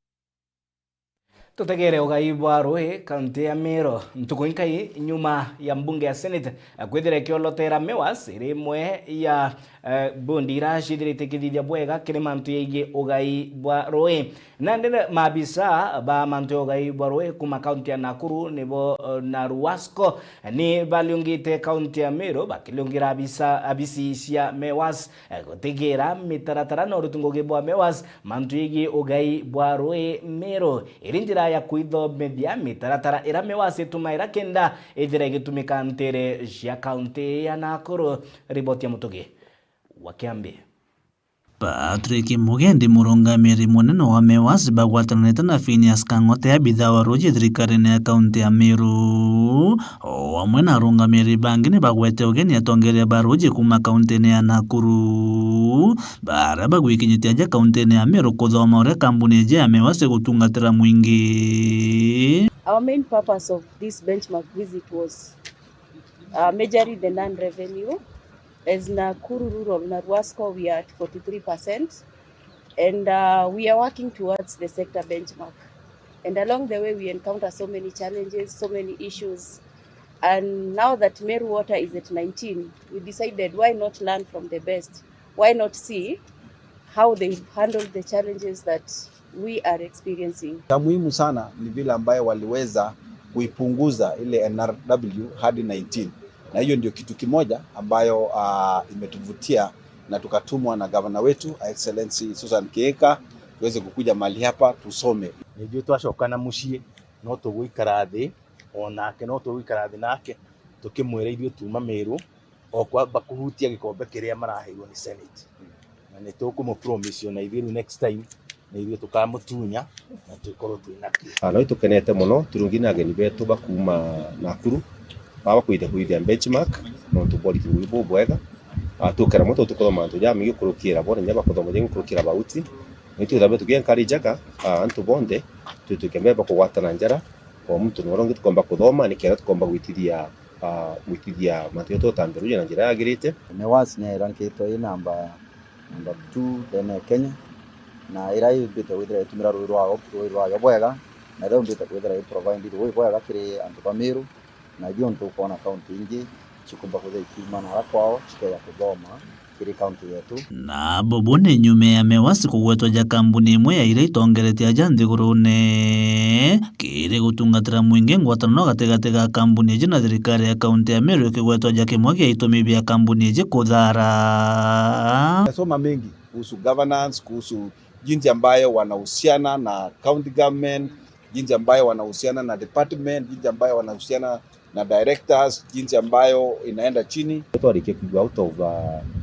Tutegere ugai bwa rui kaunti ya Meru. Ntuku inkai nyuma ya mbunge ya Senate kwithira ikiolotera Mewas iri imwe ya eh, bondi ira cithirite ikithithia bwega kiri mantu yegii ugai bwa rui. Nandi maabisa ba mantu ya ugai bwa rui kuma kaunti ya Nakuru nibo eh, na Ruasco ni baliungite kaunti ya Meru bakiliungira abisa, abisi cia Mewas eh, gutigira mitaratara na uruti ngugi bwa Mewas mantu yegii ugai bwa rui Meru iri njira ya kwithomithia mitaratara ira Mewas itumaira kenda ithira igitumika ntere cia kaunti ya Nakuru. Riboti ya Mutugi wa Kiambi. Patrick Mugendi, murungamiri munene wa Mewas bagwatanite na Phineas Kang'ote, abitha wa ruji thirikarine ya kaunti ya Meru, o amwe na arungamiri bangi ni bagwete ugeni atongeria ba ruji kuma kauntine ya Nakuru, baria bagwikinyitie aja kauntine ya Meru kuthoma uria kambuni iji ya Mewas igutungatira mwingi. Our main purpose of this benchmark visit was uh, majorly the non-revenue. As Nakuru Rural na Ruasco, we are at forty-three percent, and uh, we are working towards the sector benchmark. And along the way, we encounter so many challenges, so many issues. And now that Meru Water is at nineteen, we decided, why not learn from the best? Why not see how they've handled the challenges that we are experiencing. Cha muhimu sana ni vile ambayo waliweza kuipunguza ile N R W hadi nineteen, na hiyo ndio kitu kimoja ambayo, ah, imetuvutia na tukatumwa na gavana wetu, Excellency Susan Kihika, tuweze kukuja mahali hapa tusome. Nithui twacokana mucii, no tugwikara thi, o nake no tugwikara thi nake, tukimwira ithui tuuma Miru, o kwamba kuhutia gikombe kiria maraheirwo ni Senate. Na ni tukumu promise ona ithui riu next time, na ithui tukamutunya, na twikorwo twina kio. Ah, no itukenete mono, turungi na ageni betu ba kuuma Nakuru, baba kwithia kwithia benchmark, nontu bwa uriti buyu bubwega. Ah, tukira mono tukuthoma mantu jamaingi gukurukira bo, na inya bakuthoma jaingi gukurukira bauti. Na itwithabe tuki encourage-aga, ah, antu bonthe, twitwike mbere ba kugwatana njara, o muntu na uria ungi tukomba kuthoma, nikenda tukomba gwitithia, ah, gwitithia mantu jetu utambiruja na njira yagirite. Mewas ni irankitwe i namba, namba two ndene ya Kenya, na ira yumbite kwithira itumira rui rwayo, rui rwayo bwega, na ira yumbite kwithira i provide rui bwega kiri antu ba Miru, na ithio ntukwona kaunti ingi cikumba kwithira ikiuma nara kwao cikeja kuthoma kiri kaunti yetu. Na bubu ni nyuma ya Mewas kugwetwa ja kambuni imwe ya iria itongeretie aja nthigurune kiri gutungatira mwingi ngwataniro gatigati ga kambuni iji na thirikari ya kaunti ya Meru ikigwetwa ja kimwe gia itumi bia kambuni iji kuthara. Nasoma mengi kuhusu governance, kuhusu jinsi ambayo wanahusiana na county government, jinsi ambayo wanahusiana na department, jinsi ambayo wanahusiana na directors, jinsi ambayo inaenda chini. Twarikia kwigua out of, uh,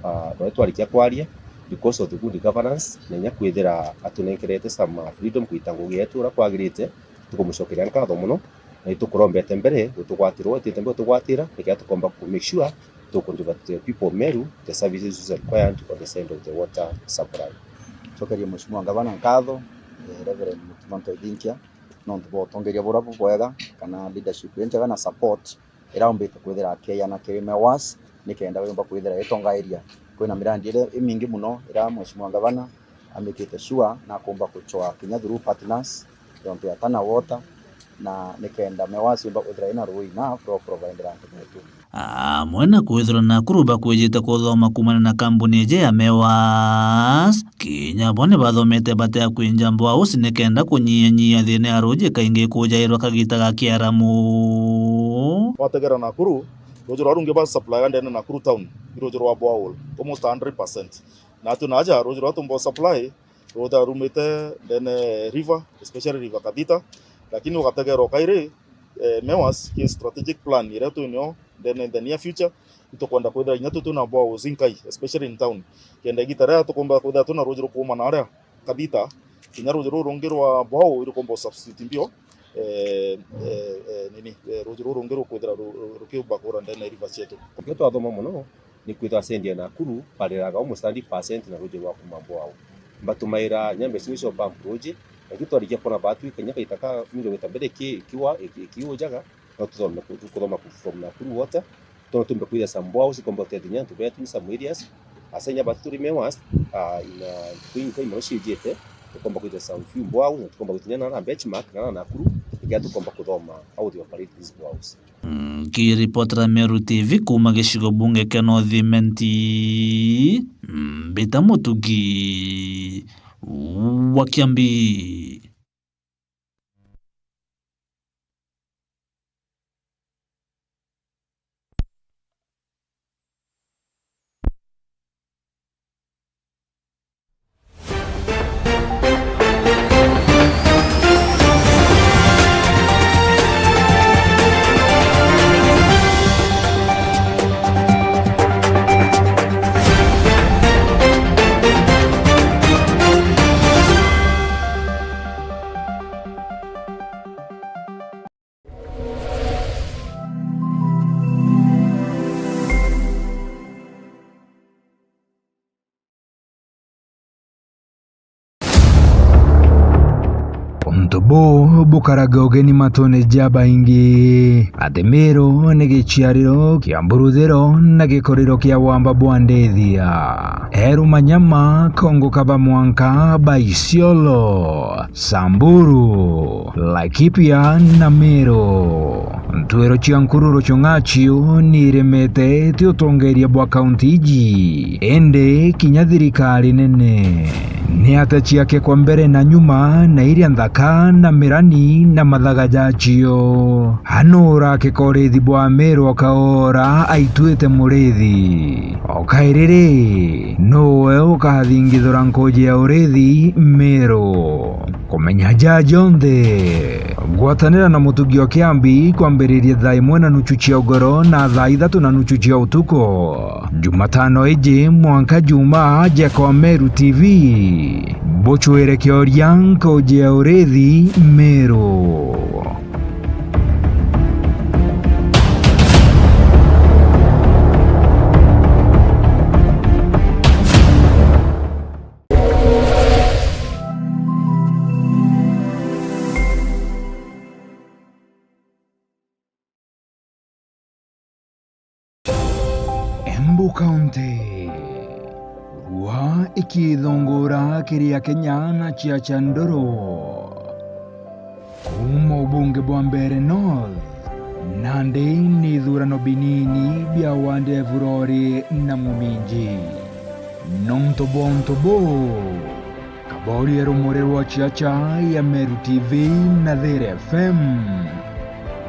uh, twarikia kwaria because of the good governance, na inya kwithira atunenkerete some, uh, freedom kwita ngugi yetu uria kwagirite, tukumucokeria nkatho mono, na itukurombete mbere gutugwatirwa, itite mbere gutugwatira, nikenda tukomba ku make sure tuku deliver to the people of Meru the services required on the side of the water supply. Cokerie Mheshimiwa Ngavana nkatho, eh, Reverend Mutuma Ntoithinkia, nontu bwa utongeria buria bubwega, kana leadership injega na support ira umbite kwithira akieyana kiri Mewas, nikenda yumba kwithira itongairia. Kwina mirandi iria imingi mono ira Mheshimiwa Ngavana amikite sure na akumba kucwa kinya through partners, yontu ya Tana Water, na nikenda Mewas yumba kwithira ina rui na rwa providera antu betu. Amwe na kwithirwa Nakuru bakwijite kuthoma kumana na kambuni iji ya Mewas, kinya bo ni bathomete batea kwinja bwaus nikenda kunyianyia thina ya ruji kaingi kujairwa kagita ga kiaramu. Wategera Nakuru, ruji rwa rungi ba supply ndene Nakuru town, ni ruji rwa borehole, almost a hundred percent. Na atu na aja, ruji rwa tumbo supply, rutha rumite ndene river, especially river Kathita, lakini ugategera ukairi, eh, Mewas ki strategic plan iria twinio ndene in the near future, itukwenda kwithira inya tutu na boreholes inkai, especially in town. Kenda igita ria tukumba kwithira tuna ruji rukuuma na aria Kathita, kinya ruji ruru rungi rwa borehole irukumba substitute mbio, eh, eh, eh, nini, eh, ruji ruru rungi rukwithira ru-, ru-, rukiumba kura ndene river cietu. Ikio twathoma mono, ni kwithirwa sendi ya Nakuru bariraga almost a hundred percent na ruji rwa kuuma borehole. Mbatumaira nyambe cio cio pump ruji, lakini twarikia kwona batwi kanya kaita ka miro gita mbere ki-, kiwa, iki-, kiujaga, no tuthome ku-, tukuthoma ku-, from Nakuru Water, tono tumbe kwithira some boreholes ikomba utethia antu betu in some areas. Asa inya batu turi Mewas, ah, ina ntuku inkai mono cijite, tukomba kwithira some few boreholes, na tukomba gwitinya na, na benchmark, na, na Nakuru, nikenda tukomba kuthoma how they operate these boreholes. Nkiripotera Meru T V kuuma gicigo bunge kia North Imenti, mbita Mutugi wa Kiambi. Uu bukaraga ugeni matune ja baingi, ati Miru ni giciariro kia mburuthiro na gikoriro kia wamba bwa ndithia. Eru manyama kongo kaba mwanka ba Isiolo, Samburu, Laikipia na Miru. Ntwiro cia nkururu chung'achiu ni iremete ti utongeria bwa kaunti iji, indi kinya thirikari nene. Ni ata ciake kwa mbere na nyuma na iria nthaka na mirani na mathaga jacio? Anu urake korithi bwa Miru akaora aitwite murithi. O kairi ri, nuwe ukathingithura nkuji ya urithi Miru? Kumenya ja jonthe, gwatanira na Mutugi o Kiambi kwambiriria thaa imwe na nuchu cia ugoro na thaa ithatu na nuchu cia utuku, Jumatano iji mwanka Jumaa, Jeko Meru T V. Buchwire kioria nkuji ya urithi Miru. Embu County. Rua ikithungura kiri Akenya na cia cha nduru. Kuuma ubunge bwa Mbeere North, nandi ni ithurano binini bia wandi ya Evurori na Muminji. Nontu bwa untu buu, kaboria rumuri rwa chiacha ya Meru T V na There F M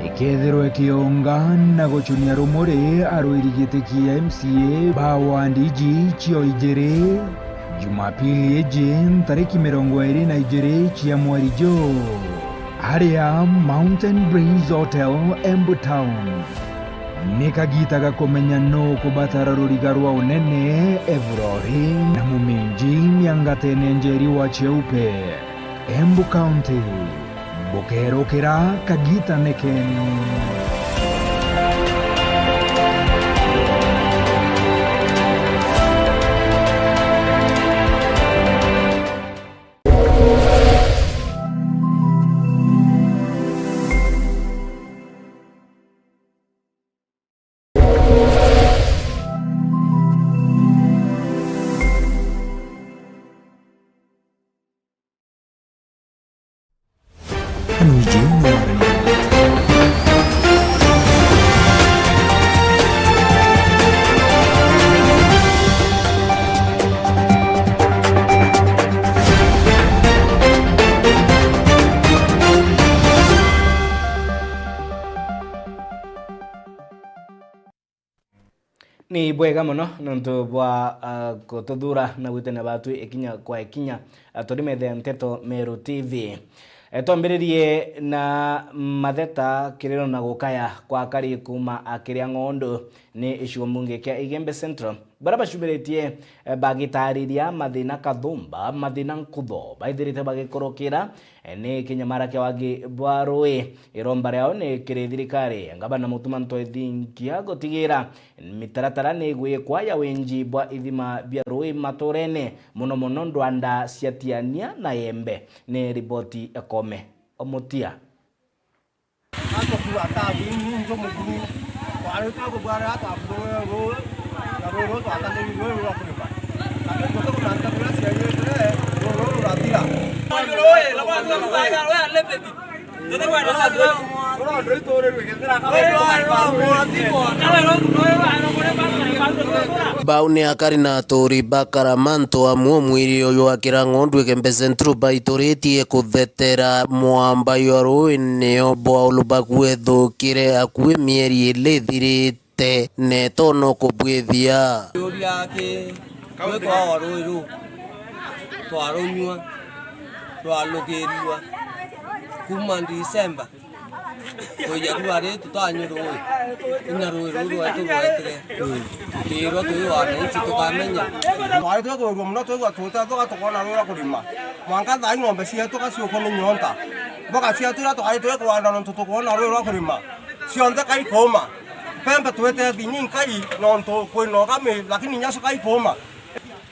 ikethirwa ikiunga na guchunia rumuri arwiri giti kia M C A ba wandi iji cio ijiri, Jumapili iji ntariki mirongo iri na ijiri cia mweri juu, aria Mountain Breeze Hotel, Embu Town. Ni kagiita ga kumenya nuu ukubatara ruriga rwa unene, Evurori na Muminji miangatene njeri wa Cheupe, Embu County. Bukerukira kagiitane keenu. Hanu iji ni Warani. Ni bwega mono nontu bwa, ah, gututhuura na gwitania baatwi ikinya kwa ikinya. Ah, turimethe Nteto Meru T V. Eh, twambiririe na matheta, kiriro na gukaya kwa akari kuuma akiria ng'ondu ni gicigo mbunge kia Igembe Central, baria bacumiritie, eh, bagitaariria mathina kathumba, mathina nkutho baithirite bagikurukira, eh, ni kinyamara kia wagi bwa ruui. Iromba riao ni kiri thirikari, Ngavana Mutuma M'Ethingia gutigira mitaratara ni igwikwa ya winji bwa ithima bia ruui maturene, mono mono ndwanda cia Tiania na Yembe. Ni riboti ya Kome Omutia. Atokua tabu inunjo muguru, twarite kubwara tabu ruu, na ruu twataniri ruu rwa kurima. Lakini tuko na ntabu ya cia yete, ruu rurathira. Bau ni akari na aturi ba Karamanto amwe omwiri uyu akira ng'ondu Igembe Central baituritie kuthetera mwamba jwa ruui nio bwaulu bakwethukire akui mieri ili ithirite. Te neto no kubwithia. Kiuria ki, twi kwagwa rui ru, twarunyua, rwalukirirua kuma December, kuja rua ri tutanywi rui, inya rui ruu rwetu rwetire, tukirwa twi wananchi tukamenya. Twari twikugirua mono, twigua tutathoga tukona rui rwa kurima. Mwanka thaa ii ng'ombe cietu gaciukwa ni nyonta. Mboga cietu iria twari twikwanda nontu tukwona rui rwa kurima, cionthe kaikuuma. Mpembe twite thinya inkai nontu kwina ugami, lakini nyacu kaikuuma.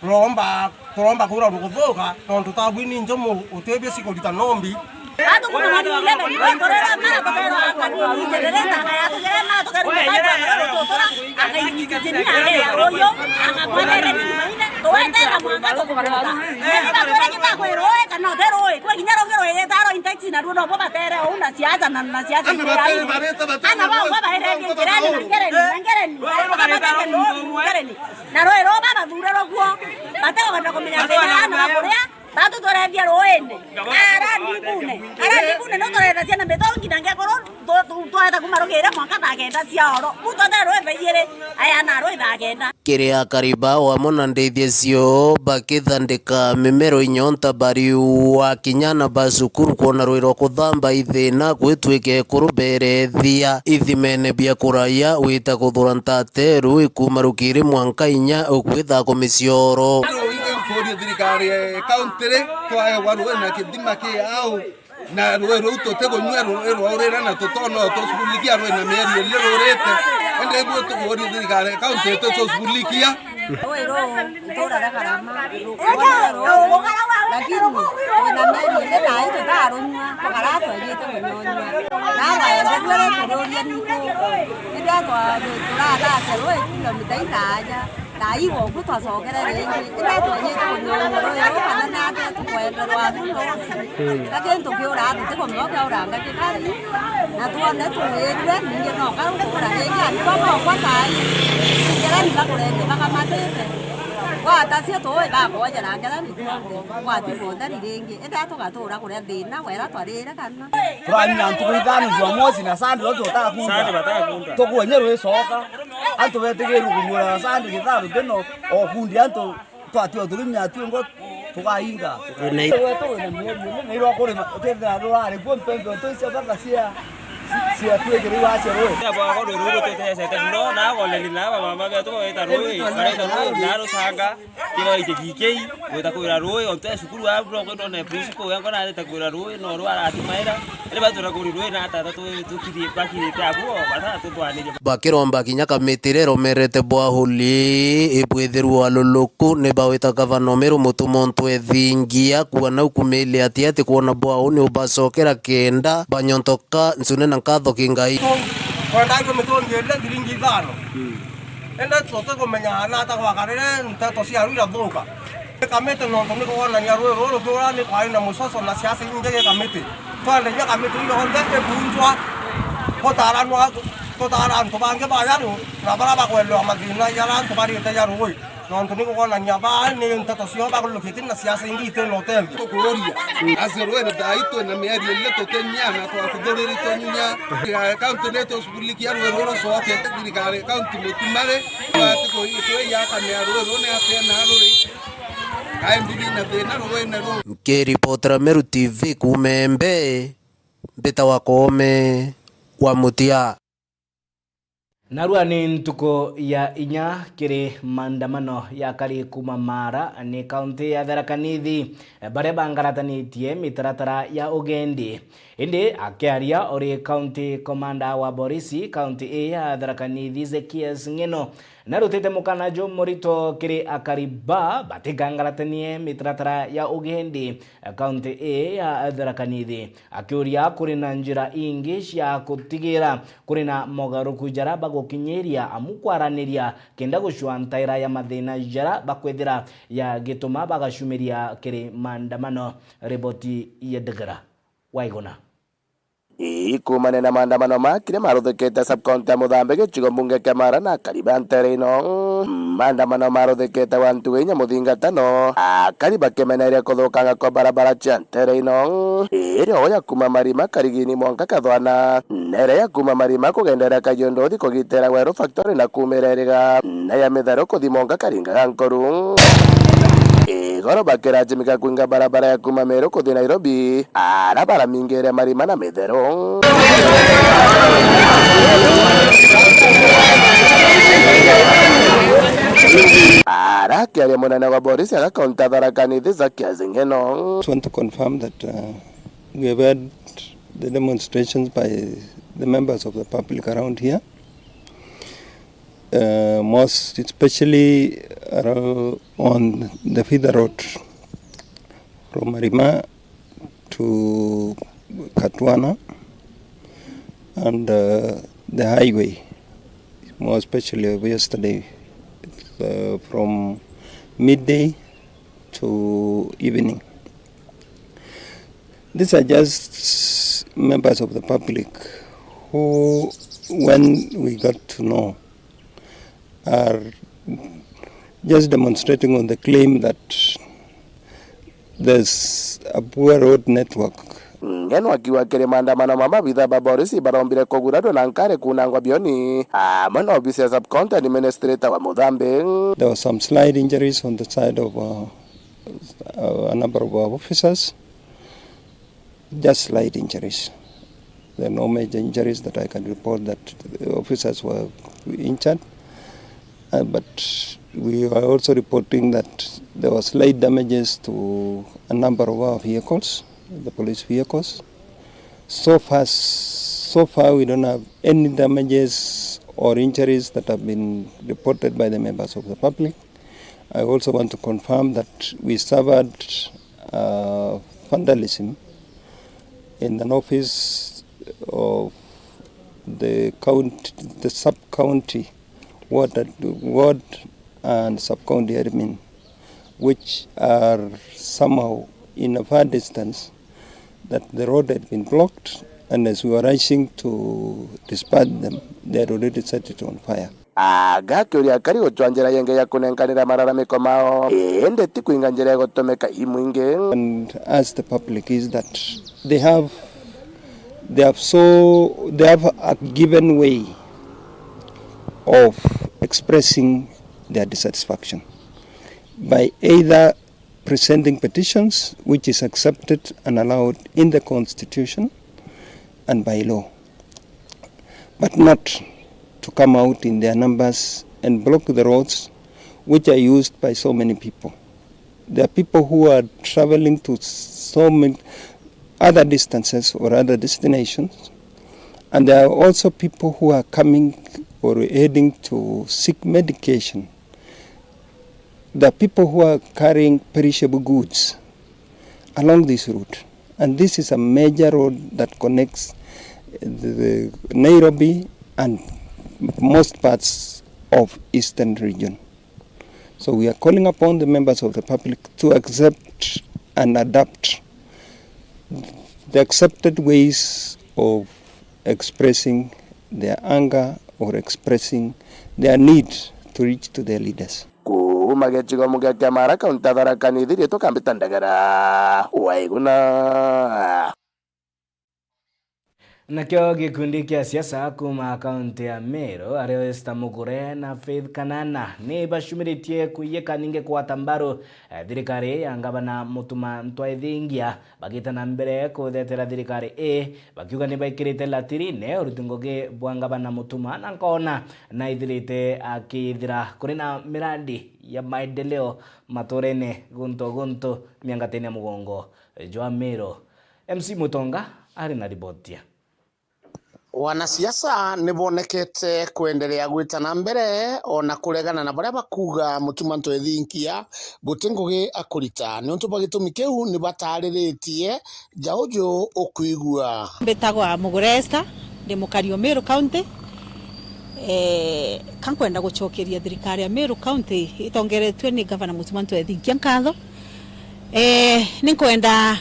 Turomba, turomba kwirwa rukuthuka nontu tabu ni njumu utibia cikurita nombi. Atu kuma mweri wa eleven, twakorera mara tukerwa akanu generator, akaya tukerwa mara tukerwa mara tukerwa tutura, akainyikinya area uyu, akakwanere ni maine, tuwetera mwaka tukuruta. Nenda kwira gitakwirwa ui kana uti rui, kwi kinya rungi rui gitaro intex na ruo nobo batere uu na siasa na, na siasa. Ana batere barete, batere ana bangwa baire njirani na ngereni, na ngereni. Babateke ruu, ngereni. Na rui ruu babathurirwe kuo, bategwenda kumenya thina ana bakuria. Batu turethia ruuine, ara ndibune, ara ndibune no turethacia na mitongi na ngekuru, tu-, tu-, twaheta kuma rugire mwanka thaa kenda cia oro. Muntu athe rui thaa igiri, aya na rui thaa kenda. Kiri akariba wamo na ndithia cio bakithandika mimero inyonta bari wa kinya na ba cukuru kwona rui rwa kuthamba ithina gwitwike kuruberethia ithimene bia kuraya wita kuthura ntate rui kuma rukiri mwanka inya ukwitha kumicioro. Nkuuria thirikari ya kaunti ri, twaewa rui na kithima ki au, na rui ruu tutikunyua rui rwaurira na tutona utushughulikia rui na mieri iri rurite. Indi ibu tukuuria thirikari ya kaunti itushughulikia. Rui ruu itura ria Karama, ruu, lakini twina mieri iri nai tutarunyua, tukara twejite kunyonyua. Na waenderue ri kururia niku, indi twa-, turathate rui kilomita ithaaja. Thaa ii gwoku twacokere ringi, indi twejite kunyonyua rui ruu kana ni atia tukwenderwa thutha ucio. Ka gintu kiuraa, tutikumenya kiauranga kikari, na twone tuwirue, ningi no kau kuura ringi, antu baba okwa thaa ii, ningira ni bakurenge bakamatite. Gwatacia tuui bakwojera ngerani twonthe, gwati botheri ringi, indi a tugatuura kuria thina, wera twarire kana. Turanyua ntuku ithano, Jumamosi na Sunday, no tutakunga. Sunday batakunga. Tukuonye rwicoka, antu betigirwe kunyuura na Sunday githaa rutino, o kundi antu twatua tukinya tuingo tukainga. Twina i- Wetu wina mieri ine, na irwa kurima, ukethira rurari kuo mpembe, utu icio baba cia, cia twigiri wacio rui. Ria bwako rui ruru tutecete muno, na agoleli na aba mama betu bagwita rui, bareta rui, na rucanga, kiro iki kikei, gwita kwira rui, onte cukuru abu, no kwendwa ne principal, wengwa na areta kwira rui, no rwa aratumaira, ere batura kuri rui, na atata tu, tukiri, bakirite abu, bata tutwanirie. Bakiromba kinya kamiti iria iromerete bwauli ibwithirwe aluluku, ni bawita gavana Umiru Mutu Muntu ethingia kuona ukumili ati ati kwona bwau ni ubacokera kenda banyontoka ncune na nkatho ki Ngai. Twendagua mitungi iria thiringi ithano. Indi tutikumenya nata gwakarire nteto cia ruu irathuka. Kamiti nontu ni kwonania rui ruru rukiura ni kwari na mucoco na siasa ingi gi kamiti. Twenderia kamiti ii yonthe ikunjwa, gutaranwa, tutara antu bangi ba yaru na baria bagwendewa mathina jaria antu barite ja rui. Nontu ni kwonania baa ni nteto cio bakulukite na siasa ingi iti na utethio. Tukuuria, acio rui na thaa ii twina mieri iri tutinyia na twakuthuriritwe nyinya. Thirikari kaunti ni tushughulikia rui ruru rucoke. Thirikari kaunti mutumari, bati kuiya kamea rui ruu ni atia na ruri. Kae mbibi na thina ruine ruu. Nkiripotera Meru T V kuuma Embe, mbita wa Koome wa Mutia. Narua ni ntuku ya inya kiri maandamano ya kari kuuma Mara ni kaunti ya Tharaka Nithi, baria bangaratanitie mitaratara ya ugendi. Indi akiaria uri county commander wa borisi kaunti ii ya Tharaka Nithi, Zekias Ng'eno, narutite mukana jumurito kiri akari ba batikangaratanie mitaratara ya ugendi kaunti ii ya Tharaka Nithi, akiuria kuri na njira ingi cia gutigira kuri na mogaruku jaria bagukinyiria amu kwaraniria kenda gucua ntaira ya mathina jaria bakwithira yagituma bagacumiria kiri maandamano. Riboti ya Ndegera Waiguna. Ii, kuumania na maandamano makire maruthikite sub-county ya Muthambi, gicigo mbunge kia Mara na akari ba ntere ino. Maandamano maruthikite wa ntugu inya muthingatano, akari bakimeneria kuthukanga kwa barabara cia ntere ino, iria ya kuuma Marima Karigini mwanka Kathwana, na iria ya kuuma Marima kugendeera Kajiunduthi kugitira Weru Factory na kuumira Iriga, na ya Mitheru kuthi mwanka Karinga ga Nkoru. Igoro bakirajimika kuinga barabara ya kuuma Meru kuthi Nairobi, ara baramingire Marima na Mitheru. Ara akiaria munene wa borisi aga kaunti ya Tharaka Nithi, Zakias Ng'eno. Just want to confirm that, uh, we have had the demonstrations by the members of the public around here. Uh, most especially around on the feeder road from Marima to Katwana and, uh, the highway, more especially of yesterday, uh, from midday to evening. These are just members of the public who, when we got to know, are just demonstrating on the claim that there's a poor road network. Ngeno akiuga kiri maandamano ma mabitha ba borisi barombire kuguranwa na nkari kunangwa bioni, amwe na ofisi ya sub-county administrator wa Muthambi. There were some slight injuries on the side of, uh, uh, a number of our officers. Just slight injuries. There are no major injuries that I can report that the officers were injured. Uh, but we are also reporting that there were slight damages to a number of our vehicles, the police vehicles. So far, so far we don't have any damages or injuries that have been reported by the members of the public. I also want to confirm that we suffered, uh, vandalism in an office of the county, the sub-county ward, ward and sub-county admin, which are somehow in a far distance, that the road had been blocked, and as we were rushing to dispatch them, they had already set it on fire. Agakiuria akari gucwa njira yingi ya kunenkanira malalamiko mao, indi ti kuinga njira igutumika imwingi. And ask the public is that they have, they have so, they have a given way of expressing their dissatisfaction by either presenting petitions, which is accepted and allowed in the constitution and by law, but not to come out in their numbers and block the roads which are used by so many people. There are people who are traveling to so many other distances or other destinations, and there are also people who are coming or heading to seek medication. There are people who are carrying perishable goods along this route, and this is a major road that connects the Nairobi and most parts of Eastern region. So we are calling upon the members of the public to accept and adapt the accepted ways of expressing their anger or expressing their need to reach to their leaders. Kuuma gicigomo gia Kiamara, kaunti ya Tharaka Nithi, riitwa Kambita Ndagara, Waiguna. Nakio gikundi kia siasa kuuma kaunti ya Meru, ario Esther Mugure na Faith Kanana, ni bacumiritie kuiyika ningi kwata mbaru, eh, thirikari ya ngavana Mutuma M'Ethingia, bagita na mbere kuthetera thirikari ii, bakiuga ni baikirite latirine uruti ngugi bwa ngavana Mutuma na nkoona naithirite akithira kuri na miradi ya maendeleo maturene guntu guntu miangatene ya mugongo jwa Meru. M C Mutonga ari na riboti ya. Wanasiasa ni bonekete kwenderea gwita na mbere o na kuregana na baria bakuuga Mutuma M'Ethingia guti ngugi akurita. Niuntu bwa gitumi kiu, ni bataariritie ja uju ukwigua. Mbitagwa Mugure Esther, ndi mukari o Meru County. Eh, ka nkwenda gucokeria thirikari ya Meru County itongeretue ni Gavana Mutuma M'Ethingia nkatho. Eh, ni nkwenda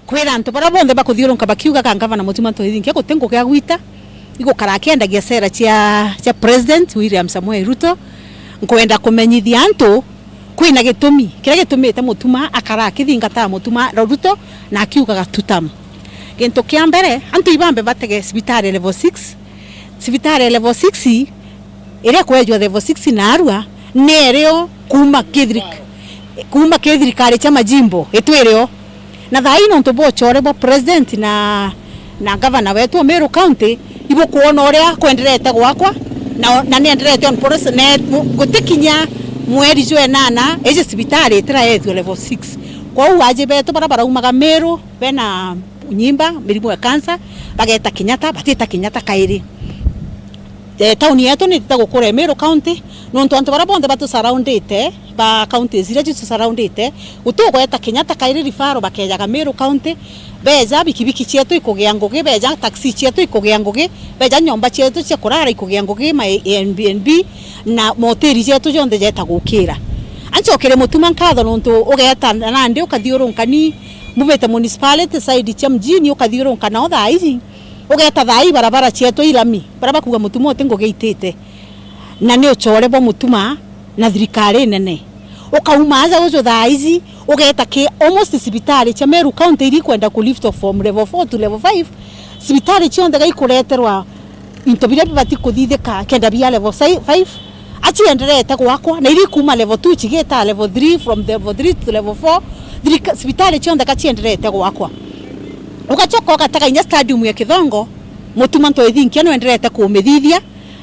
kwira antu baria bonthe bakuthiurunka bakiugaga ngavana Mutuma M'Ethingia guti ngugi agwita, igukara akiendagia sera cia, cia President William Samoei Ruto. Nkwenda kumenyithia antu kwina gitumi kiria gitumite Mutuma akara akithingata Mutuma Ruto na akiugaga two term. Gintu kia mbere, antu ibambe batege cibitari ya level six. Cibitari ya level six iria kwejwa level six naarua, ni irio kuuma ki thirik-, kuuma ki thirikari cia majimbo itwirio. Na thaa ii nontu bwa uchore bwa president na, na gavana wetu wa Meru County, ibukwona uria kwenderete gwakwa, na, na nienderete on progress, na gutikinya mweri jwa enana, iji cibitari itiraethua level six. Kwou aji betu baria baraumaga Meru, bena nyimba, mirimu ya cancer, bageta Kenyatta, batita Kenyatta kairi. Eh, tauni yetu ni itite gukura Meru County, nontu antu baria bonthe batusurroundite, ba counties iria citusurroundite, guti ugweta Kenyatta kairi referral, bakejaga Meru County, beja bikibiki cietu ikugia ngugi, beja taxi cietu ikugia ngugi, beja nyomba cietu cia kurara ikugia ngugi, ma Airbnb na moteri jetu jonthe jeta gukira. Ancokere Mutuma nkatho nontu ugeta nandi ukathiurunkani, mbumite municipality side cia mjini, ukathiurunka nao thaa iji, ugeta thaa ii barabara cietu i lami, baria bakuga Mutuma uti ngugi itite. Na ni ucore bwa Mutuma na thirikari nene. Ukauma aja uju thaa iji, ugeta ki almost cibitari cia Meru County iria ikwenda ku lift off from level four to level five, cibitari cionthe gaikureterwa into biria bibati kuthithika kenda bia level si-, five, acienderete gwakwa, na iria ikuma level two cigita level three, from level three to level four, thirika-, cibitari cionthe gacienderete gwakwa. Ugacoka ugatega inya stadium ya Kithongo, Mutuma Ntoithinkia nwenderete kumithithia,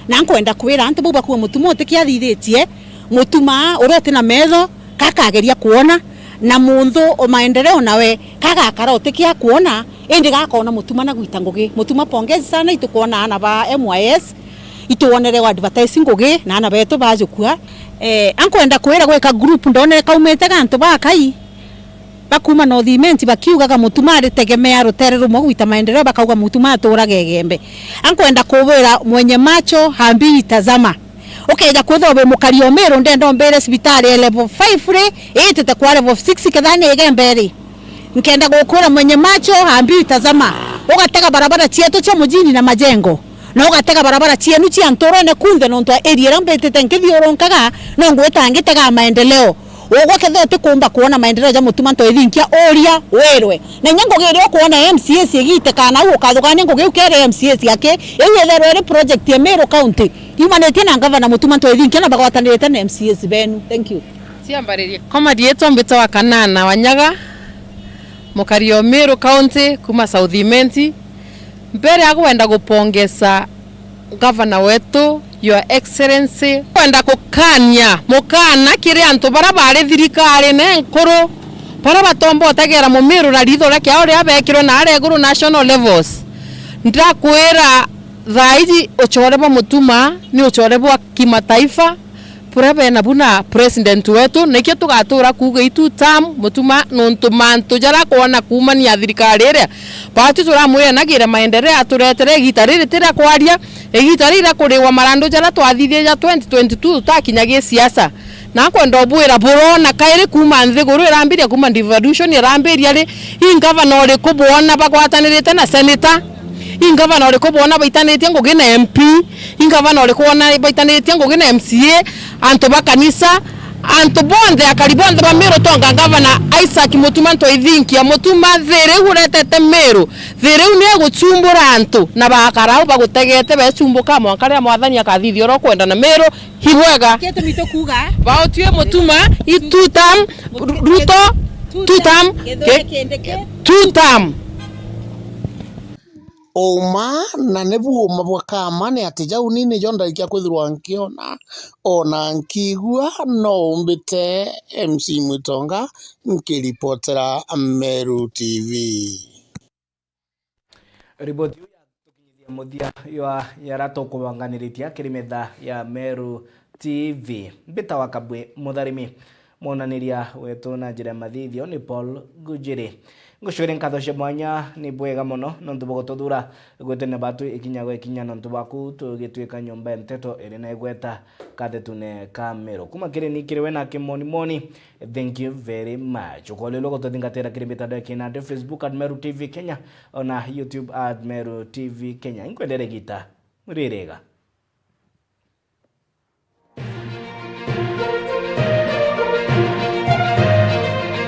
na nkwenda kwira antu bau bakuga Mutuma utikiathithitie, Mutuma uria uti na metho, kakageria kuona, na muntu o maendeleo nawe kagakara utikia kuona, indi gakona Mutuma na gwita ngugi. Mutuma, pongezi sana, itukwona ana ba M Y S, ituwonere wa advertise ngugi, na ana betu bajukua. Eh, ankwenda kwira gwika group ndonere kaumite ga antu bakai, bakuma North Imenti bakiugaga Mutuma aritegemea rutere rumwe gwita maendeleo, bakauga Mutuma aturage Igembe. Ankwenda kubwira mwenye macho hambii tazama. Ukeja kwithirwa wi mukari o Meru, ndenda umbire cibitari ya level five ri, itite kwa level six kethira ni Igembe ri. Nkenda gukwira mwenye macho hambii tazama. Ugatega barabara cietu cia mujini na majengo. Na ugatega barabara cienu cia nturene kunthe, nontu area iria mbitite nkithiurunkaga, no ngwita ngitega maendeleo. Ugwe kethira utikumba kwona maendeleo ja Mutuma Ntoithinkia, uria wirwe. Na inya ngugi iria ukwona M C As igite kana au ukathugania ngugi iu kere M C As aki, iu itherwe iri project ya Meru County, yumanitie na ngavana Mutuma Ntoithinkia na bagwatanirite na M C As benu. Thank you. Ciambaririe. Kwa marietwa mbitwa wa Kanana Wanyaga, mukari o Meru County, kuma South Imenti. Mbere ya kwenda gupongesa gavana wetu, Your Excellency, kwenda gukania mukana kiri antu bara bari thirikarine nkuru, bara batomba utegera mumiru na ritho ria kiao riria bekirwe na aria iguru national levels. Ndakwira thaa iji ucore bwa Mutuma ni ucore bwa kimataifa, buria bena bu na president wetu, nikio tugatura kuuga i two term Mutuma, nontu mantu jaria akwona kuumania thirikari iria, batu turamwira nagire maendeleo aturetere igita riri tiria kwaria, igita riri kuriwa marandu jaria twathithia ja twenty twenty-two tutakinya gisiasa. Na nkwenda ubwira burona kairi kuuma nthiguru irambiria, kuuma devolution irambiria ri, i ngavana uriku bwona bagwatanirite na senator? I ngavana uriku bwona baitanitie ngugi na M P? I ngavana uriku wona baitanitie ngugi na M C A, antu ba kanisa, antu bonthe, akari bonthe ba Meru tonga ngavana Isaac Mutuma Ntoithinkia? Mutuma thiri iu uretete Meru, thiri iu ni eguchumbura antu, na bakara au bagutegete becumbuka mwanka riria mwathani akathithia uria ukwenda na Meru. Ibwega. Gitumi tukuga. Bautue Mutuma, i two term, Ru-, Ruto, two term, Githure Ki-, Kindiki, two term. Uma, na nibu uma bwa kama ni ati jau ni nijo ndarikia kwithirwa nkiona, ona nkigua, no umbite M C Mwitonga, nkiripotera Meru T V. Riboti iu yatukinyithia muthia jwa jaria tukubanganiritie kiri metha ya Meru T V. Mbitawa Kabwe Mutharimi. Mwonaniria wetu na njira ya mathithio ni Paul Gujiri. Ngucokeria nkatho cia mwanya, ni bwega mono nontu bwa gututhura gwitene batu ikinya gwa ikinya nontu bwaku tugituika nyomba ya nteto iri na igweta kathetune ka Meru. Kuma kiri ni kiri we na Kimoni Moni, thank you very much. Ukolelwa gututhingatira kiri mitandao ya kinandi, Facebook at Meru T V Kenya, ona YouTube at Meru T V Kenya. Inkwendere gita rirega.